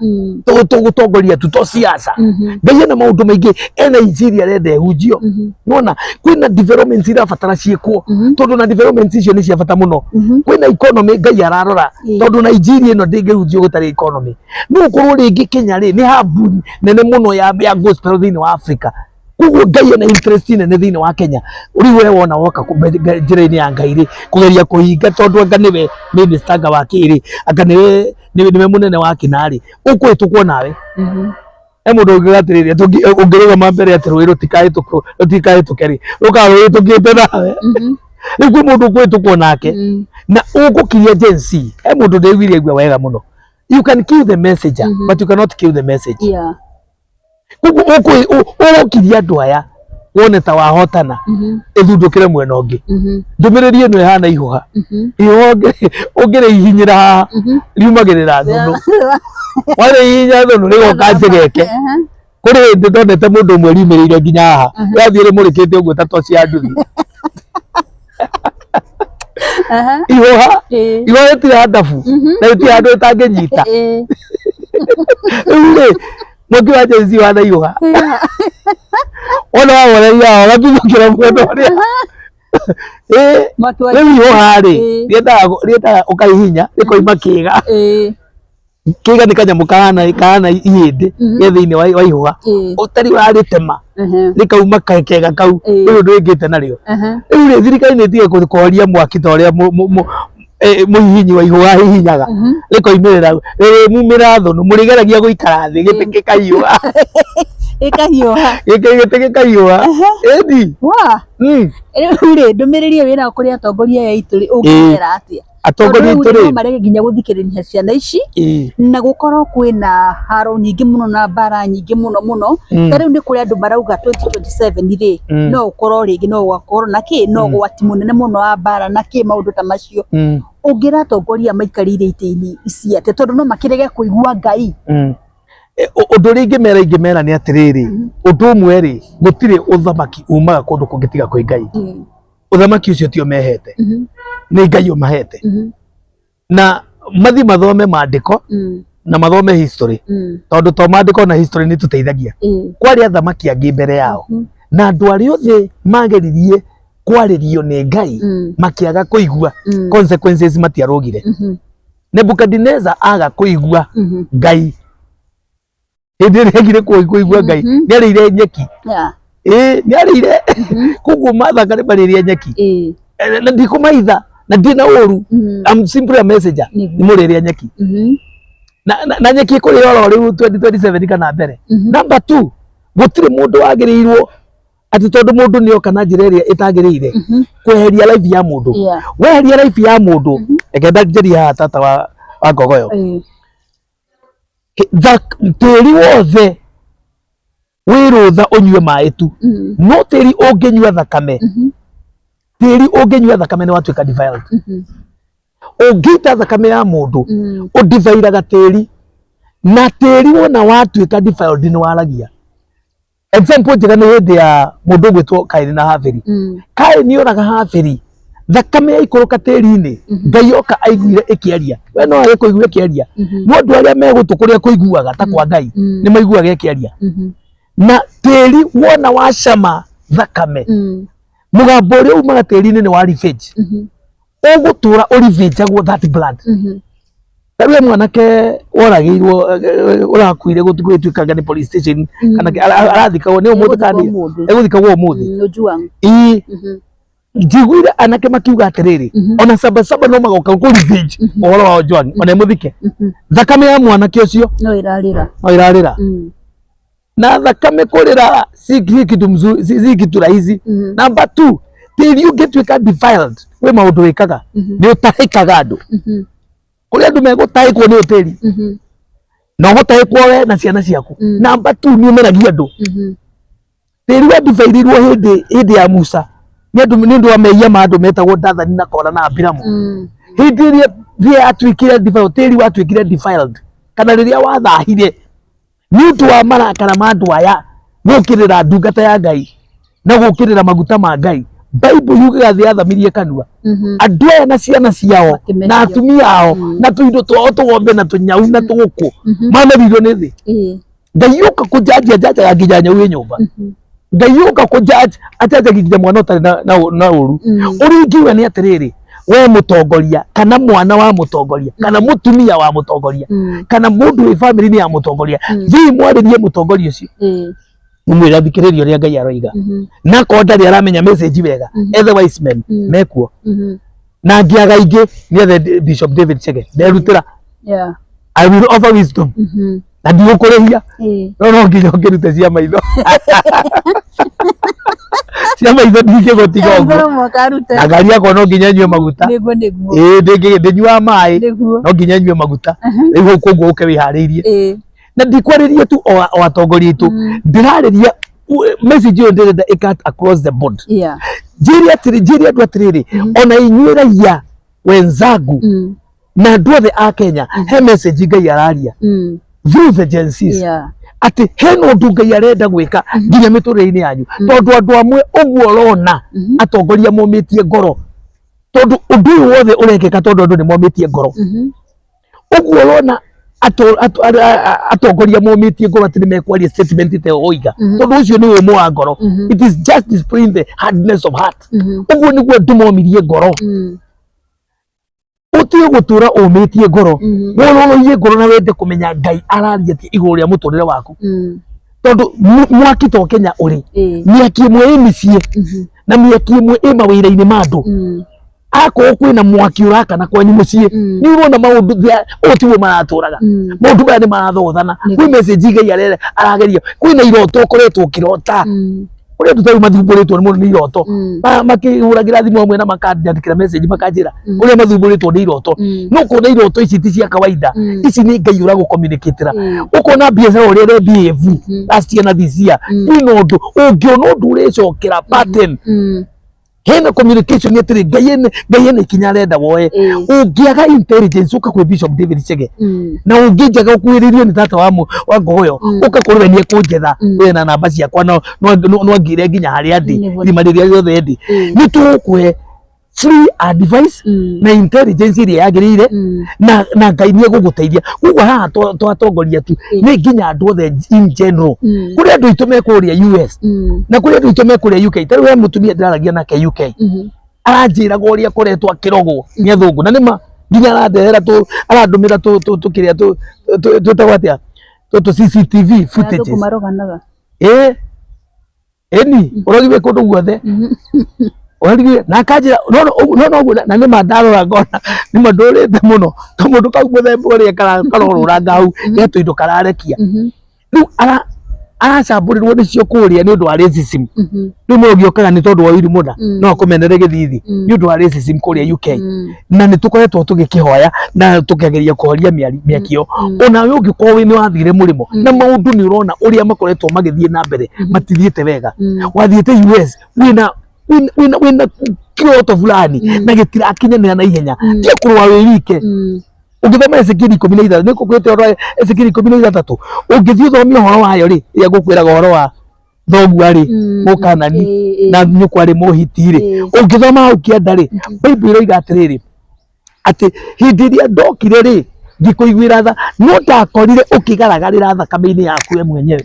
tũgũtongoria tu to siasa. Ngai ena maũndũ maingĩ, ena injiri arenda ĩhunjio. Nona kwĩna developments irabatara ciĩkwo, tondũ na developments icio nĩ cia bata mũno. Kwĩna economy Ngai ararora, tondũ Nigeria ĩno ndĩngĩhunjio gũtarĩ economy. No ũkorwo rĩngĩ Kenya rĩ nĩ hub nene mũno ya gospel thĩinĩ wa Africa. Koguo Ngai ena interest nene thĩinĩ wa Kenya. Rĩu we wona woka njĩra-inĩ ya Ngai rĩ, kũgeria kũhinga, tondũ anga nĩwe minister, anga wa kĩrĩ, anga nĩwe mũnene wa kĩna rĩ, ũkũhĩtũkwo nawe. He mũndũ ũngiuga atĩrĩrĩ, ũngĩrũgama mbere atĩ rũĩ rũtikahĩtũke rĩ, rũkaga rũhĩtũkĩte nawe. Rĩu kwĩ mũndũ ũkũhĩtũkwo nake na ũgũkiria Gen Z. He mũndũ ndĩiguire aigua wega mũno: "You can kill the messenger, but you cannot kill the message." Koguo ũgũkiria andũ aya wone ta wahotana, ĩthundũkĩre mwena ũngĩ. Ndũmĩrĩri ĩno ĩhana ihũha. Ihũha ũngĩrĩhihinyĩra haha, riumagĩrĩra thũnũ. Warĩhihinya thũnũ, rĩgoka njegeke. Kũrĩ hĩndĩ ndonete mũndũ ũmwe riumĩrĩire nginya haha, rĩrathiĩ rĩmũrĩkĩte ũguo ta toci ya nduthi. Ihũha, ihũha rĩtirĩ handabu na rĩtirĩ handũ rĩtangĩnyita. Rĩu rĩ, mwaki wa Gen Z ũhana ihũha. Wona wahoreria haha, ũgatuthũkĩra mwena ũrĩa. Mwaki wa Rĩu ihũha rĩ, rĩendaga ũkaihinya rĩkoima kĩga. Kĩga nĩ kanyamũ kahana ihĩndĩ ge thĩinĩ wa ihũha. Ũtarĩ ũrarĩtema, rĩkauma kega kau. Rĩu ũndũ wĩkĩte narĩo. Rĩu rĩ, thirikari nĩ ĩtige kũhoria mwaki ta ũrĩa mũhihinyi wa ihũha ahihinyaga rĩkoimĩrĩra, rĩrĩmumĩra thũnũ. Mũrĩgeragia gũikara thĩ, gĩtĩ gĩkahiũha. Ĩkahiũha. Gĩtĩ gĩkahiũha, ĩni. Wa rĩu rĩ, ndũmĩrĩri ĩyo wĩnayo kũrĩ atongoria aya aitũ rĩ, ũngĩmera atĩa? Atongoria Tondũ aitũ rĩu rĩ, rĩ, no marege nginya gũthikĩrĩria ciana ici, na gũkorwo kwĩna haro nyingĩ mũno na mbara nyingĩ mũno mũno. Ta rĩu nĩ kũrĩ andũ marauga 2027 rĩ, no ũkorwo rĩngĩ no gũgakorwo na kĩ no ũgwati mũnene mũno wa mbara na kĩ maũndũ ta macio. Ũngĩra atongoria maikarĩire itĩ-inĩ ici atĩa, tondũ no makĩrege kũigua Ngai? Ũndũ ũrĩa ingĩmera nĩ atĩrĩrĩ, ũndũ ũmwe rĩ, gũtirĩ ũthamaki umaga kũndũ kũngĩ tiga kwĩ Ngai. Ũthamaki ũcio tio mehete, nĩ Ngai ũmahete, na mathi mathome maandĩko. Na mathome history, tondu to maandĩko na history nĩ tũteithagia. Kwarĩ athamaki angĩ mbere yao, na andũ arĩa othe mageririe kwarĩrio nĩ Ngai makĩaga kũigua, consequences matiarũgire. Nebukadineza aga kũigua Ngai hĩndĩ ĩrĩa agire kũigua Ngai, nĩ arĩire nyeki. Ĩĩ, nĩ arĩire. Koguo mathaka nĩ marĩrĩa nyeki. Na ndikũmaitha na ndina ũru. I'm simply a messenger. Nĩ mũrĩrĩa nyeki na nyeki ĩkũrĩa oro rĩu 2027 kana mbere. Number two, gũtirĩ mũndũ wagĩrĩirwo atĩ tondũ mũndũ nĩ oka na njĩra ĩrĩa ĩtagĩrĩire kweheria life ya mũndũ. Weheria life ya mũndũ, reke ndanjĩrie haha, tata wa ngogoyo, tĩri wothe wĩ rũtha ũnyue maĩ tu, no tĩri ũngĩnyua thakame, tĩri ũngĩnyua thakame nĩ watuĩka defiled. Ũngĩita thakame ya mũndũ, ũdivairaga tĩri, na tĩri wona watuĩka defiled nĩ waragia. Example njega nĩ hĩndĩ ya mũndũ ũgwĩtwo Kaini na Habili. Kaini oraga Habili, thakame yaikũrũka tĩri-inĩ, Ngai oka aiguire ĩkĩaria. We no age kũigua ĩkĩaria, no andũ arĩa me gũtũ kũrĩa kũiguaga ta kwa Ngai nĩ maiguaga ĩkĩaria. Na tĩri wona wacama thakame, mũgambo ũrĩa umaga tĩri-inĩ nĩ wa revenge. Ũgũtũra ũrivenjagwo that blood. Tarĩu he mwanake woragĩirwo, ũrakuire gũtuĩkanga nĩ police station kana arathikagwo nĩ ũmũthĩ kana Egũthikwo ũmũthĩ. Egũthikagwo ũmũthĩ. Ojwang. Ĩĩ. Njiguire anake makiuga atĩrĩrĩ, ona sabasaba no magoka kũ revenge ũhoro wa Ojwang ona ĩmũthike. Thakame ya mwanake ũcio No ĩrarĩra. No ĩrarĩra. Na thakame kũrĩra si kitu mzuri, si kitu rahisi. Number two, tĩri ũngĩtuĩka defiled, wĩ maũndũ wĩkaga, nĩ ũtahĩkaga andũ. Kũrĩ andũ megũtahĩkwo nĩ ũtĩri, na ũgũtahĩkwo we na ciana ciaku. Number two, nĩ ũmeragia andũ. Tĩri wa defilirwo hĩndĩ ya Musa nĩ andũ, nĩ ũndũ wa mehia ma andũ metagwo Dathani na Kora na Abiramu. Hĩndĩ ĩrĩa thĩ yatuĩkire defiled, tĩri watuĩkire defiled, kana rĩrĩa wathahire nĩ ũndũ wa marakara ma andũ aya gũkĩrĩra ndungata ya Ngai na gũkĩrĩra maguta ma Ngai, Bible yugaga thĩ yathamirie kanua, andũ aya na ciana ciao Makĩmerio. Na atumia ao na tũindo twao, tũgombe na tũnyau na tũgũkũ, mamerirwo nĩ thĩ. Ngai ũka kũjanjia njanjaga nginya nyau ĩ nyũmba. Ngai ũka kũjanji ajanjagia nginya mwana ũtarĩ na ũru. Ũrĩa ingiuga nĩ atĩrĩrĩ, we mũtongoria kana mwana wa mũtongoria kana mũtumia wa mũtongoria kana mũndũ wĩ bamĩrĩ-inĩ ya mũtongoria, thiĩ mwarĩrie mũtongoria ũcio, mũmwĩre athikĩrĩrie ũrĩa Ngai aroiga. Na akorwo ndarĩ aramenya message wega, ethe wise men mekuo, na angĩaga ingĩ nĩ ethe Bishop David Chege, nderutĩra. I will offer wisdom na ndigũkũrĩhia, no nginya ũngĩrute cia maitho, cia maitho ndingĩgũtiga ũguo. No mũhaka arute. Na ngari yakwa no nginya nyue maguta. Nĩguo, nĩguo. Ĩĩ, ndĩnyuaga maĩ, no nginya nyue maguta rĩu. Koguo ũke wĩharĩirie. Na ndikwarĩria tu o atongoria aitũ, ndĩrarĩria message ĩyo ndĩrenda ĩkat across the board. Njĩre atĩrĩ, njĩre andũ atĩrĩrĩ, ona inyuĩ raia wenzangu na andũ othe a Kenya, he message Ngai araria through the Gen Zs, atĩ hena ũndũ Ngai arenda gwĩka nginya mĩtũrĩre-inĩ yanyu, tondũ andũ amwe ũguo ũrona atongoria momĩtie ngoro, tondũ ũndũ ũyũ wothe ũrekĩka tondũ andũ nĩ momĩtie ngoro. Ũguo ũrona atongoria momĩtie ngoro atĩ nĩ mekwaria statement ta ĩyo oiga, tondũ ũcio nĩ ũmũ wa ngoro. It is just displaying the hardness of heart. Ũguo nĩguo andũ momirie ngoro. Ũtige gũtũra ũmĩtie ngoro, wororoie ngoro na wende kũmenya Ngai araria atĩa igũrũ rĩa mũtũrĩre waku, tondũ mwaki to Kenya ũrĩ mĩaki ĩmwe ĩ mĩciĩ na mĩaki ĩmwe ĩ mawĩra-inĩ ma andũ. Akorwo kwĩna mwaki ũrakana kwanyu mũciĩ, nĩ ũrona maũndũ ũũ tiguo maratũraga. Maũndũ maya nĩ marathogothana. Kwĩ message Ngai arageria, kwĩna iroto ũkoretwo ũkĩrota, kũrĩ andũ tarĩu mathumbũrĩtwo nĩ mũno nĩ iroto. Makĩhũragĩra thimũ hamwe na makanyandĩkĩra message makanjĩra ũrĩa mathumbũrĩtwo nĩ iroto. No kuona iroto ici ti cia kawaida, ici nĩ Ngai ũragũcommunicatĩra. Ũkona biacara ũrĩa ĩre behave last year na this year, kwĩna ũndũ ũngĩona, ũndũ ũrecokera pattern. Hena communication atĩrĩ, Ngai ene ikinya arenda woe. Ũngĩaga intelligence, ũka kwĩ Bishop David Chege, na ũngĩnjaga ũkuhĩrĩirio nĩ tata wa ngogoyo, ũka kũrĩ we, nĩekũnjetha. We na namba ciakwa no angĩre nginya harĩa ndĩ, irima rĩrĩa rĩothe ndĩ. Nĩ tũgũkũhe Free advice na intelligence ĩrĩa yagĩrĩire, na Ngai nĩ egũgũteithia. Koguo haha to atongoria tu, nĩ nginya andũ othe in general. Kũrĩ andũ aitũ me kũrĩa US na kũrĩ andũ aitũ me kũrĩa UK. Ta rĩu he mũtumia ndĩraragia nake UK, aranjĩraga ũrĩa akoretwo akĩrogwo nĩ athũngũ, na nĩma nginya arandehera tũ arandũmĩra tũ tũ tũ kĩrĩa tũ twĩtagwo atĩa, tũtũ CCTV Athũngũ footages. Maroganaga. Ĩ ĩni ũrogi wĩ kũndũ guothe, ũrorire na akanjĩra no no no no ũguo, na nĩma ndarora ngona nĩma ndũrĩte mũno, kamũndũ kau mũthemba ũrĩa karorũranga hau ge tũindo kararekia. Rĩu aracambũrĩrwo nĩcio kũrĩa nĩ ũndũ wa racism. Rĩu mũrogi okaga nĩ tondũ wa ũiru mũna, no akũmenere gĩthithi nĩ ũndũ wa racism kũrĩa UK. Na nĩ tũkoretwo tũgĩkĩhoya na tũkageria kũhoria mĩaki ĩyo. Onawe ũngĩkorwo wĩ nĩ wathire mũrĩmo na maũndũ nĩ ũrona ũrĩa makoretwo magĩthiĩ na mbere matithiĩte wega, wathiĩte US wĩna wĩna kĩroto fulani na gĩtirakinyanĩra na ihenya, tiga kũrũa wĩ wike. Ũngĩthoma Ezekieli 16, nĩ ngũkwĩte ũhoro wa Ezekieli 16, ũngĩthiĩ ũthome ũhoro wayo rĩ, ĩrĩa ngũkwĩraga ũhoro wa thoguo arĩ Mũkanani na nyũkwa arĩ Mũhiti rĩ, ũngĩthoma hau kĩanda rĩ, Bible ĩroiga atĩrĩrĩ, atĩ hĩndĩ ĩrĩa ndokire rĩ, ngĩkũiguĩra tha, no ndakorire ũkĩgaragarĩra thakame-inĩ yaku we mwenyewe.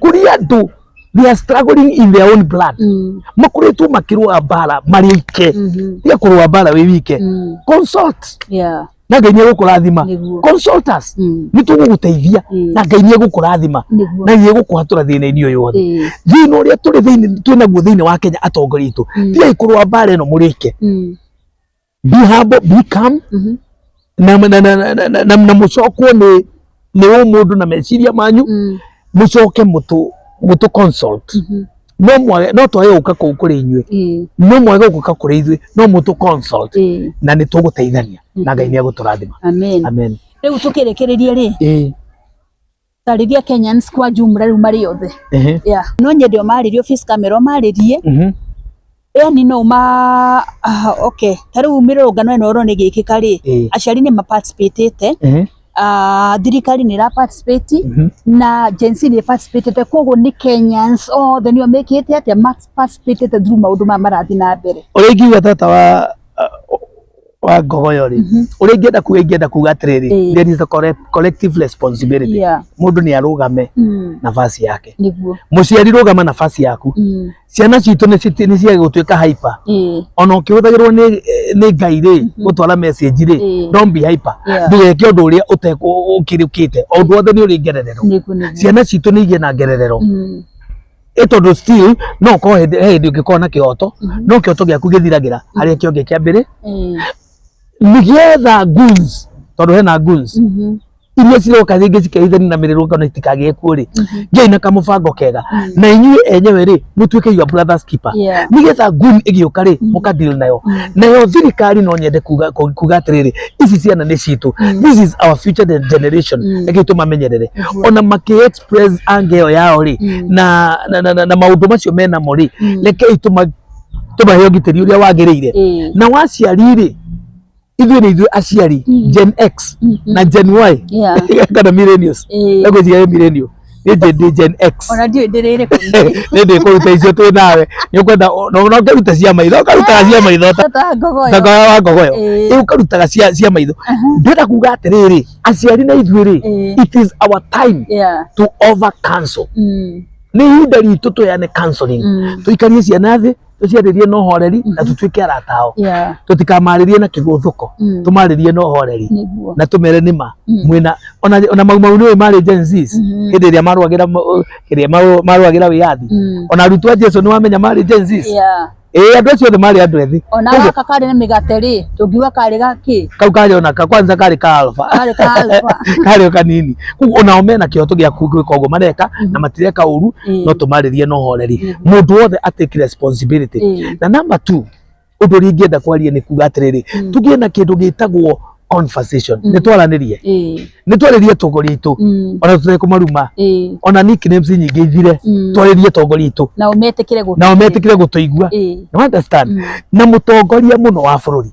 Kũrĩ andũ, they are struggling in their own blood, makoretwo makĩrũa mbara marĩ aike. Tiga kũrũa mbara wĩ wike, consult na Ngai nĩ egũkũrathima. Consult us, nĩ tũgũgũteithia na Ngai nĩ egũkũrathima na nĩ egũkũhatũra thĩna-inĩ ũyũ wothe. Thĩna ũrĩa tũrĩ thĩinĩ, twĩ naguo thĩinĩ wa Kenya, atongoria aitũ, tigai kũrũa mbara ĩno mũrĩ ike. Be humble, be calm na mũcokwo nĩ ũmũndũ na meciria manyu, mũcoke mũtũ consult. No mwage, no twage gũka kũu kũrĩ inyuĩ, no mwage gũka kũrĩ ithuĩ, no mũtũ consult na nĩ tũgũteithania na Ngai nĩ egũtũrathima. Amen. Amen. Rĩu tũkĩrĩkĩrĩria rĩ, tarĩria Kenyans kwa jumla rĩu marĩ othe. Yeah. No nyende ũmarĩrie office camera, ũmarĩrie, yani no ma okay, ta rĩu mĩrũrũngano ĩno ũrona ĩgĩkĩka rĩ, aciari nĩ maparticipatĩte, thirikari nĩ ĩra participate na Gen Z nĩ participatĩte, koguo nĩ Kenyans othe nĩo mekĩte atĩa, participatĩte through maũndũ maya marathiĩ na mbere. Ũrĩa ingiuga, tata wa Ngogoyo rĩ, ũrĩa ingĩenda kuga atĩrĩrĩ, there is a collective responsibility. Mũndũ nĩ arũgame nafasi yake. Mũciari, rũgama nafasi yaku. Ciana citũ nĩ ciage gũtuĩka hyper. Ona ũkĩhũthagĩrwo nĩ Ngai rĩ, gũtwara message rĩ, don't be hyper. Ndũgeke ũndũ ũrĩa ũkĩrũkĩte. O ũndũ wothe nĩ ũrĩ ngererero. nĩguo nĩguo Ciana citũ nĩ igĩe na ngererero, ĩ tondũ still no ũkorwo he hĩndĩ ũngĩkorwo na kĩhoto, no kĩhoto gĩaku gĩthiragĩra harĩa kĩo kĩa mbere, nĩgetha goons, tondũ hena goons iria ciroka rĩngĩ cikehithania na mĩrũrũngano itikagĩe kuo rĩ, gĩai na kamũbango kega na inyuĩ enyewe rĩ, mũtuĩke your brother's keeper, nĩgetha goon ĩgĩũka rĩ, mũka deal nayo. Nayo thirikari, no nyende kuga atĩrĩrĩ, ici ciana nĩ citũ, this is our future generation. Reke tũmamenyerere ona makĩ express anger ĩyo yao rĩ, na maũndũ macio menamo rĩ, rekei tũmahe ũgitĩri ũrĩa wagĩrĩire. Na waciari rĩ, ithuĩ nĩ ithuĩ aciari, Gen X na Gen Y kana millennials. Ngwĩciria nĩ millennial, niĩ ndĩ Gen X. Ona ndiũĩ ndĩrĩrĩkũ. Nĩ ndĩkũruta icio twĩ nawe, nĩ ũkwenda no ũkaruta cia maitho, ũkarutaga cia maitho ta Tata Ngogoyo. Ta wa Ngogoyo. Ĩ, ũkarutaga cia maitho. Ndĩrenda kuga atĩrĩrĩ, aciari na ithuĩ rĩ, it is our time to offer counsel. Nĩ ihinda ritũ tũheane counseling, tũikarie ciana thĩ, tũciarĩrie na ũhoreri na tũtuĩke arata ao. Tũtikamarĩrie na kĩgũthũko, tũmarĩrie na ũhoreri na tũmere nĩma mwĩna ona Mau Mau nĩũĩ marĩ Gen Zs hĩndĩ ĩrĩa marũagĩra hĩndĩ ĩrĩa marũagĩra wĩyathi. Ona arutwo a Jesu nĩwamenya marĩ Gen Zs. Ĩĩ, andũ acio othe marĩ andũ ethĩ. Ona Koguo, gaka karĩ na mĩgate rĩ, tũngiuga karĩ gakĩ? Kau karĩ ona ka kwanza karĩ ka alpha. Karĩ ka alpha. Karĩ o kanini. Koguo onao mena kĩhoto gĩa gwĩka ũguo mareka na matireka ũru, no tũmarĩrie na ũhoreri. Mũndũ wothe atake responsibility. Na number two, ũndũ ũrĩa ingĩenda kwaria nĩ kuga atĩrĩrĩ, tũgĩe na kĩndũ gĩtagwo conversation, nĩ twaranĩrie, nĩ twarĩrie atongoria aitũ, ona tũtekũmaruma, ona nicknames nyingĩ ithire, twarĩrie atongoria aitũ. Nao metĩkĩre Nao metĩkĩre gũtũigua. You understand? Na mũtongoria mũno wa bũrũri,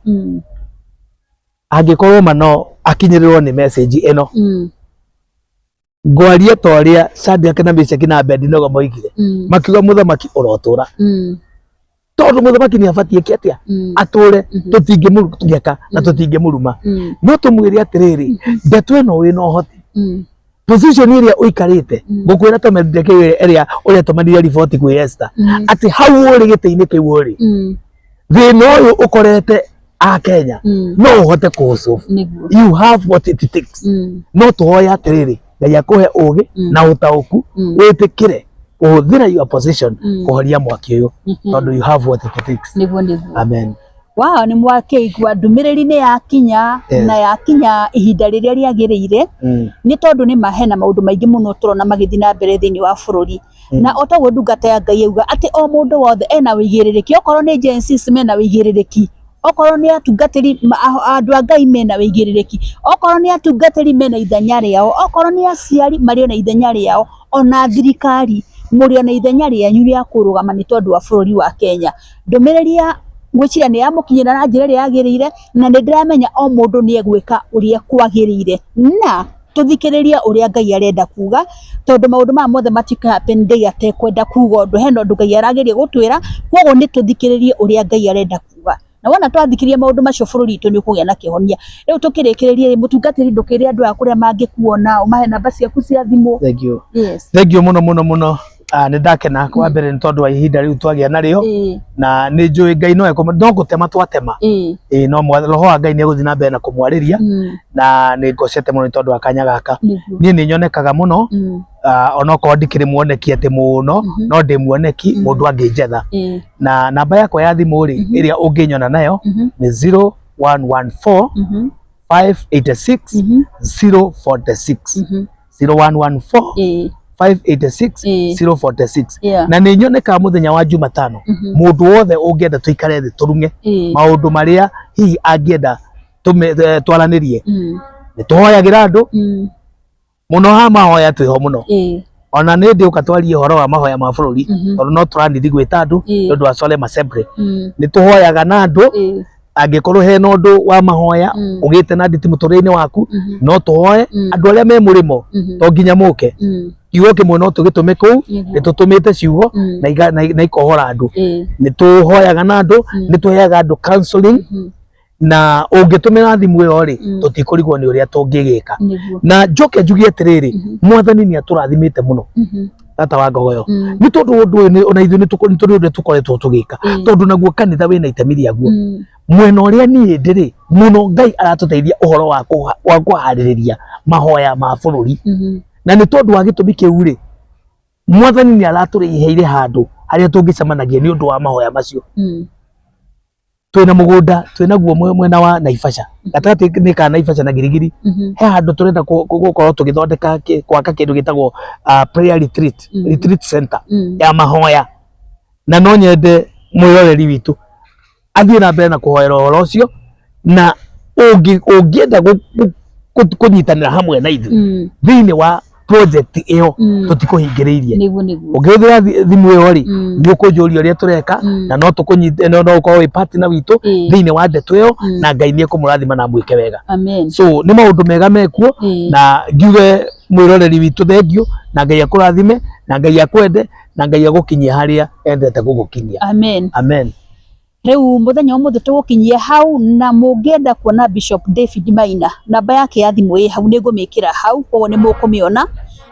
angĩkorwo ma no akinyĩrĩrwo nĩ message ĩno, ngwaria ta ũrĩa Shadrach na Meshaki na Abednego moigire, makiuga, "Mũthamaki, ũrotũra." Tondu muthamaki ni abatie ki atia ature, tutingimurugeka na tutingimuruma, no tumwire atiriri, ndeto ĩno wĩna ũhoti, position ĩrĩa ũikarĩte, ngũkwĩra tũmerire kĩu ĩrĩa ũrĩa tũmanire riboti kwĩ Esther, atĩ hau ũrĩ gĩtĩ-inĩ kĩu ũrĩ, thĩna ũyũ ũkorete a Kenya, no ũhote kũũsolve. You have what it takes. No tũhoe atĩrĩrĩ, Ngai akũhe ũgĩ na ũtaũku, wĩtĩkĩre kũhũthĩra your position kũhoria mwaki ũyũ, tondũ you have what it takes. Niguo, niguo. Amen. Wao nĩ mwakĩigua ndũmĩrĩri nĩ yakinya na yakinya ihinda rĩrĩa rĩagĩrĩire, nĩ tondũ nĩ ma hena maũndũ maingĩ mũno tũrona magĩthiĩ na mbere thĩinĩ wa bũrũri. Na o taguo ndungata ya Ngai yauga atĩ o mũndũ wothe ena wĩigĩrĩrĩki, okorwo nĩ Gen Zs mena wĩigĩrĩrĩki, okorwo nĩ atungatĩri andũ a Ngai mena wĩigĩrĩrĩki, okorwo nĩ atungatĩri mena ithenya rĩao, okorwo nĩ aciari marĩ ona ithenya rĩao, ona thirikari mũrĩ ona ithenya rĩanyu rĩa kũrũgama nĩ tondũ wa bũrũri wa Kenya. Ndũmĩrĩri ya ngwĩciria nĩ yamũkinyĩra na njĩra ĩrĩa yagĩrĩire, na nĩ ndĩramenya o mũndũ nĩ egwĩka ũrĩa kwagĩrĩire, na tũthikĩrĩrie ũrĩa Ngai arenda kuga, tondũ maũndũ maya mothe matika happen Ngai atekwenda kuga ũndũ. Hena ũndũ Ngai arageria gũtwĩra, koguo nĩ tũthikĩrĩrie ũrĩa Ngai arenda kuga. Na wona twathikĩrĩria maũndũ macio, bũrũri witũ nĩ ũkũgĩa na kĩhonia. Rĩu tũkĩrĩkĩrĩria rĩ, mũtungatĩri, ndũkĩre andũ aya kũrĩa mangĩkuona, ũmahe namba ciaku cia thimũ. Thank you. Yes. Thank you mũno mũno mũno. Nĩ ndakena kwa mbere nĩ tondũ wa ihinda rĩu twagĩa narĩo, na nĩ njũĩ Ngai no no gũtema twatema, ĩĩ, no roho wa Ngai nĩ egũthiĩ na mbere na kũmwarĩria, na nĩ ngocete mũno nĩ tondũ wa kanya gaka. Niĩ nĩ nyonekaga mũno, onokorwo ndikĩrĩ muoneki atĩ mũno, no ndĩ muoneki, mũndũ angĩnjetha. Na namba yakwa ya thimũ rĩ, ĩrĩa ũngĩnyona nayo nĩ 0114 586 046, 0114 586 046. Na nĩ nyonekaga mũthenya wa Jumatano. Mũndũ wothe ũngĩenda tũikare thĩ tũrung'e maũndũ marĩa hihi angĩenda twaranĩrie, nĩ tũhoyagĩra andũ mũno ha mahoya, twĩho mũno. Ona nĩ ndĩũka twarie ũhoro wa mahoya ma bũrũri, tondũ no tũranithi gwĩta andũ nĩ ũndũ wa solemn assembly. Nĩ tũhoyaga na andũ. Angĩkorwo hena ũndũ wa mahoya ũgĩte na nditi mũtũrĩre-inĩ waku, no tũhoe. Andũ arĩa me mũrĩmo, to nginya mũke, kiugo kĩmwe no tũgĩtũme kũu. Nĩ tũtũmĩte ciugo na ikohora andũ. Nĩ tũhoyaga na andũ, nĩ tũheaga andũ counseling, na ũngĩtũmĩra thimũ ĩyo rĩ, tũtikũrigwo nĩ ũrĩa tũngĩgĩka. Na njoke njuge atĩrĩrĩ, Mwathani nĩ atũrathimĩte mũno, tata wa ngogoyo, nĩ tondũ ũndũ ũyũ ona ithuĩ nĩ tũrĩ ũndũ tũkoretwo tũgĩka, tondũ naguo kanitha wĩna itemi rĩaguo. Mwena ũrĩa niĩ ndĩrĩ mũno, Ngai aratũteithia ũhoro wa kũharĩrĩria mahoya ma bũrũri, na nĩ tondũ wa gĩtũmi kĩu rĩ, Mwathani nĩ aratũrĩheire handũ harĩa tũngĩcemanagia nĩ ũndũ wa mahoya macio. Twĩna mũgũnda twĩnaguo mwena wa Naivasha, gatagatĩ nĩ ka Naivasha na Girigiri. He handũ tũrenda gũkorwo tũgĩthondeka gwaka kĩndũ gĩtagwo prayer retreat, retreat center ya mahoya, na no nyende mwĩroreri witũ athiĩ na mbere na kũhoera ũhoro ũcio, na ũngĩenda kũnyitanĩra hamwe na ithuĩ thĩinĩ wa project ĩyo, tũtikũhingĩrĩirie. Niguo, niguo. Ũngĩhũthĩra thimũ ĩyo rĩ, nĩ ũkũnjũria ũrĩa tũreka, na no tũkũnyite, no ũkorwo wĩ partner witũ thĩinĩ wa ndeto ĩyo, na Ngai nĩ ekũmũrathima na amwĩke wega. Amen. So nĩ maũndũ mega mekuo, na ngiuge mwĩroreri witũ thengiũ, na Ngai akũrathime, na Ngai akwende, na Ngai agũkinyie harĩa endete gũgũkinyia. Amen. Amen. Rĩu mũthenya ũmũthĩ tũgũkinyia hau, na mũngĩenda kuona Bishop David Maina, namba yake ya thimũ ĩ hau, nĩ ngũmĩkĩra hau, koguo nĩ mũkũmĩona.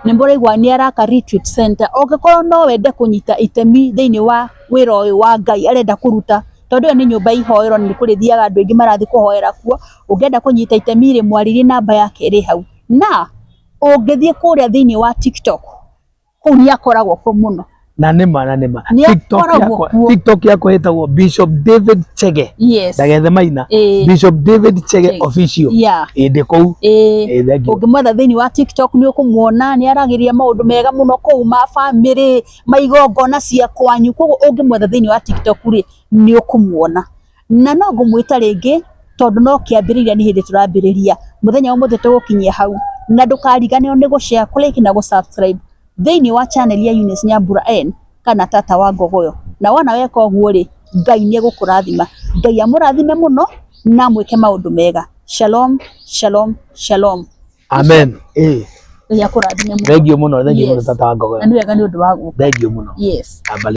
Nĩ mũraigua nĩ araka retreat center. Ũngĩkorwo no wende kũnyita itemi thĩinĩ wa wĩra ũyũ wa Ngai arenda kũruta, tondũ ĩyo nĩ nyũmba ya ihoero na nĩ kũrĩthiaga andũ aingĩ marathiĩ kũhoera kuo. Ũngĩenda kũnyita itemi rĩ, mwarĩrie, namba yake ĩrĩ hau. Na ũngĩthiĩ kũrĩa thĩinĩ wa TikTok, kũu nĩ akoragwo kuo mũno. Na nĩma, na nĩma. Nĩ TikTok akoragwo yakwa, kuo. TikTok yakwa ĩtagwo Bishop David Chege. Ndagethe Maina. Bishop David Chege Chege. Official. Ĩ, ndĩ kũu. Ĩ, thank you. Ũngĩmwetha thĩinĩ wa TikTok nĩ ũkũmuona, nĩ aragĩria maũndũ mega mũno kũu ma bamĩrĩ, ma igongona cia kwanyu. Koguo ũngĩmwetha thĩinĩ wa TikTok rĩ, nĩ ũkũmuona. Na no ngũmwĩta rĩngĩ, tondũ no kĩambĩrĩria, nĩ hĩndĩ tũrambĩrĩria. Mũthenya wa ũmũthĩ tũgũkinyia hau, na ndũkariganĩrwo nĩ gũ-share, kũ-like na gũ-subscribe thĩinĩ wa channel ya Eunice Nyambura N kana Tata wa Ngogoyo. Na wona weka ũguo rĩ, Ngai nĩ egũkũrathima. Ngai amũrathime mũno na amwĩke maũndũ mega. Shalom, shalom, shalom. Amen. Ĩ. Ngai akũrathime mũno. Thank you mũno, thank you mũno, Yes. Tata wa Ngogoyo. Na nĩ wega nĩ ũndũ wa gũka. Thank you mũno. Yes. Ambale.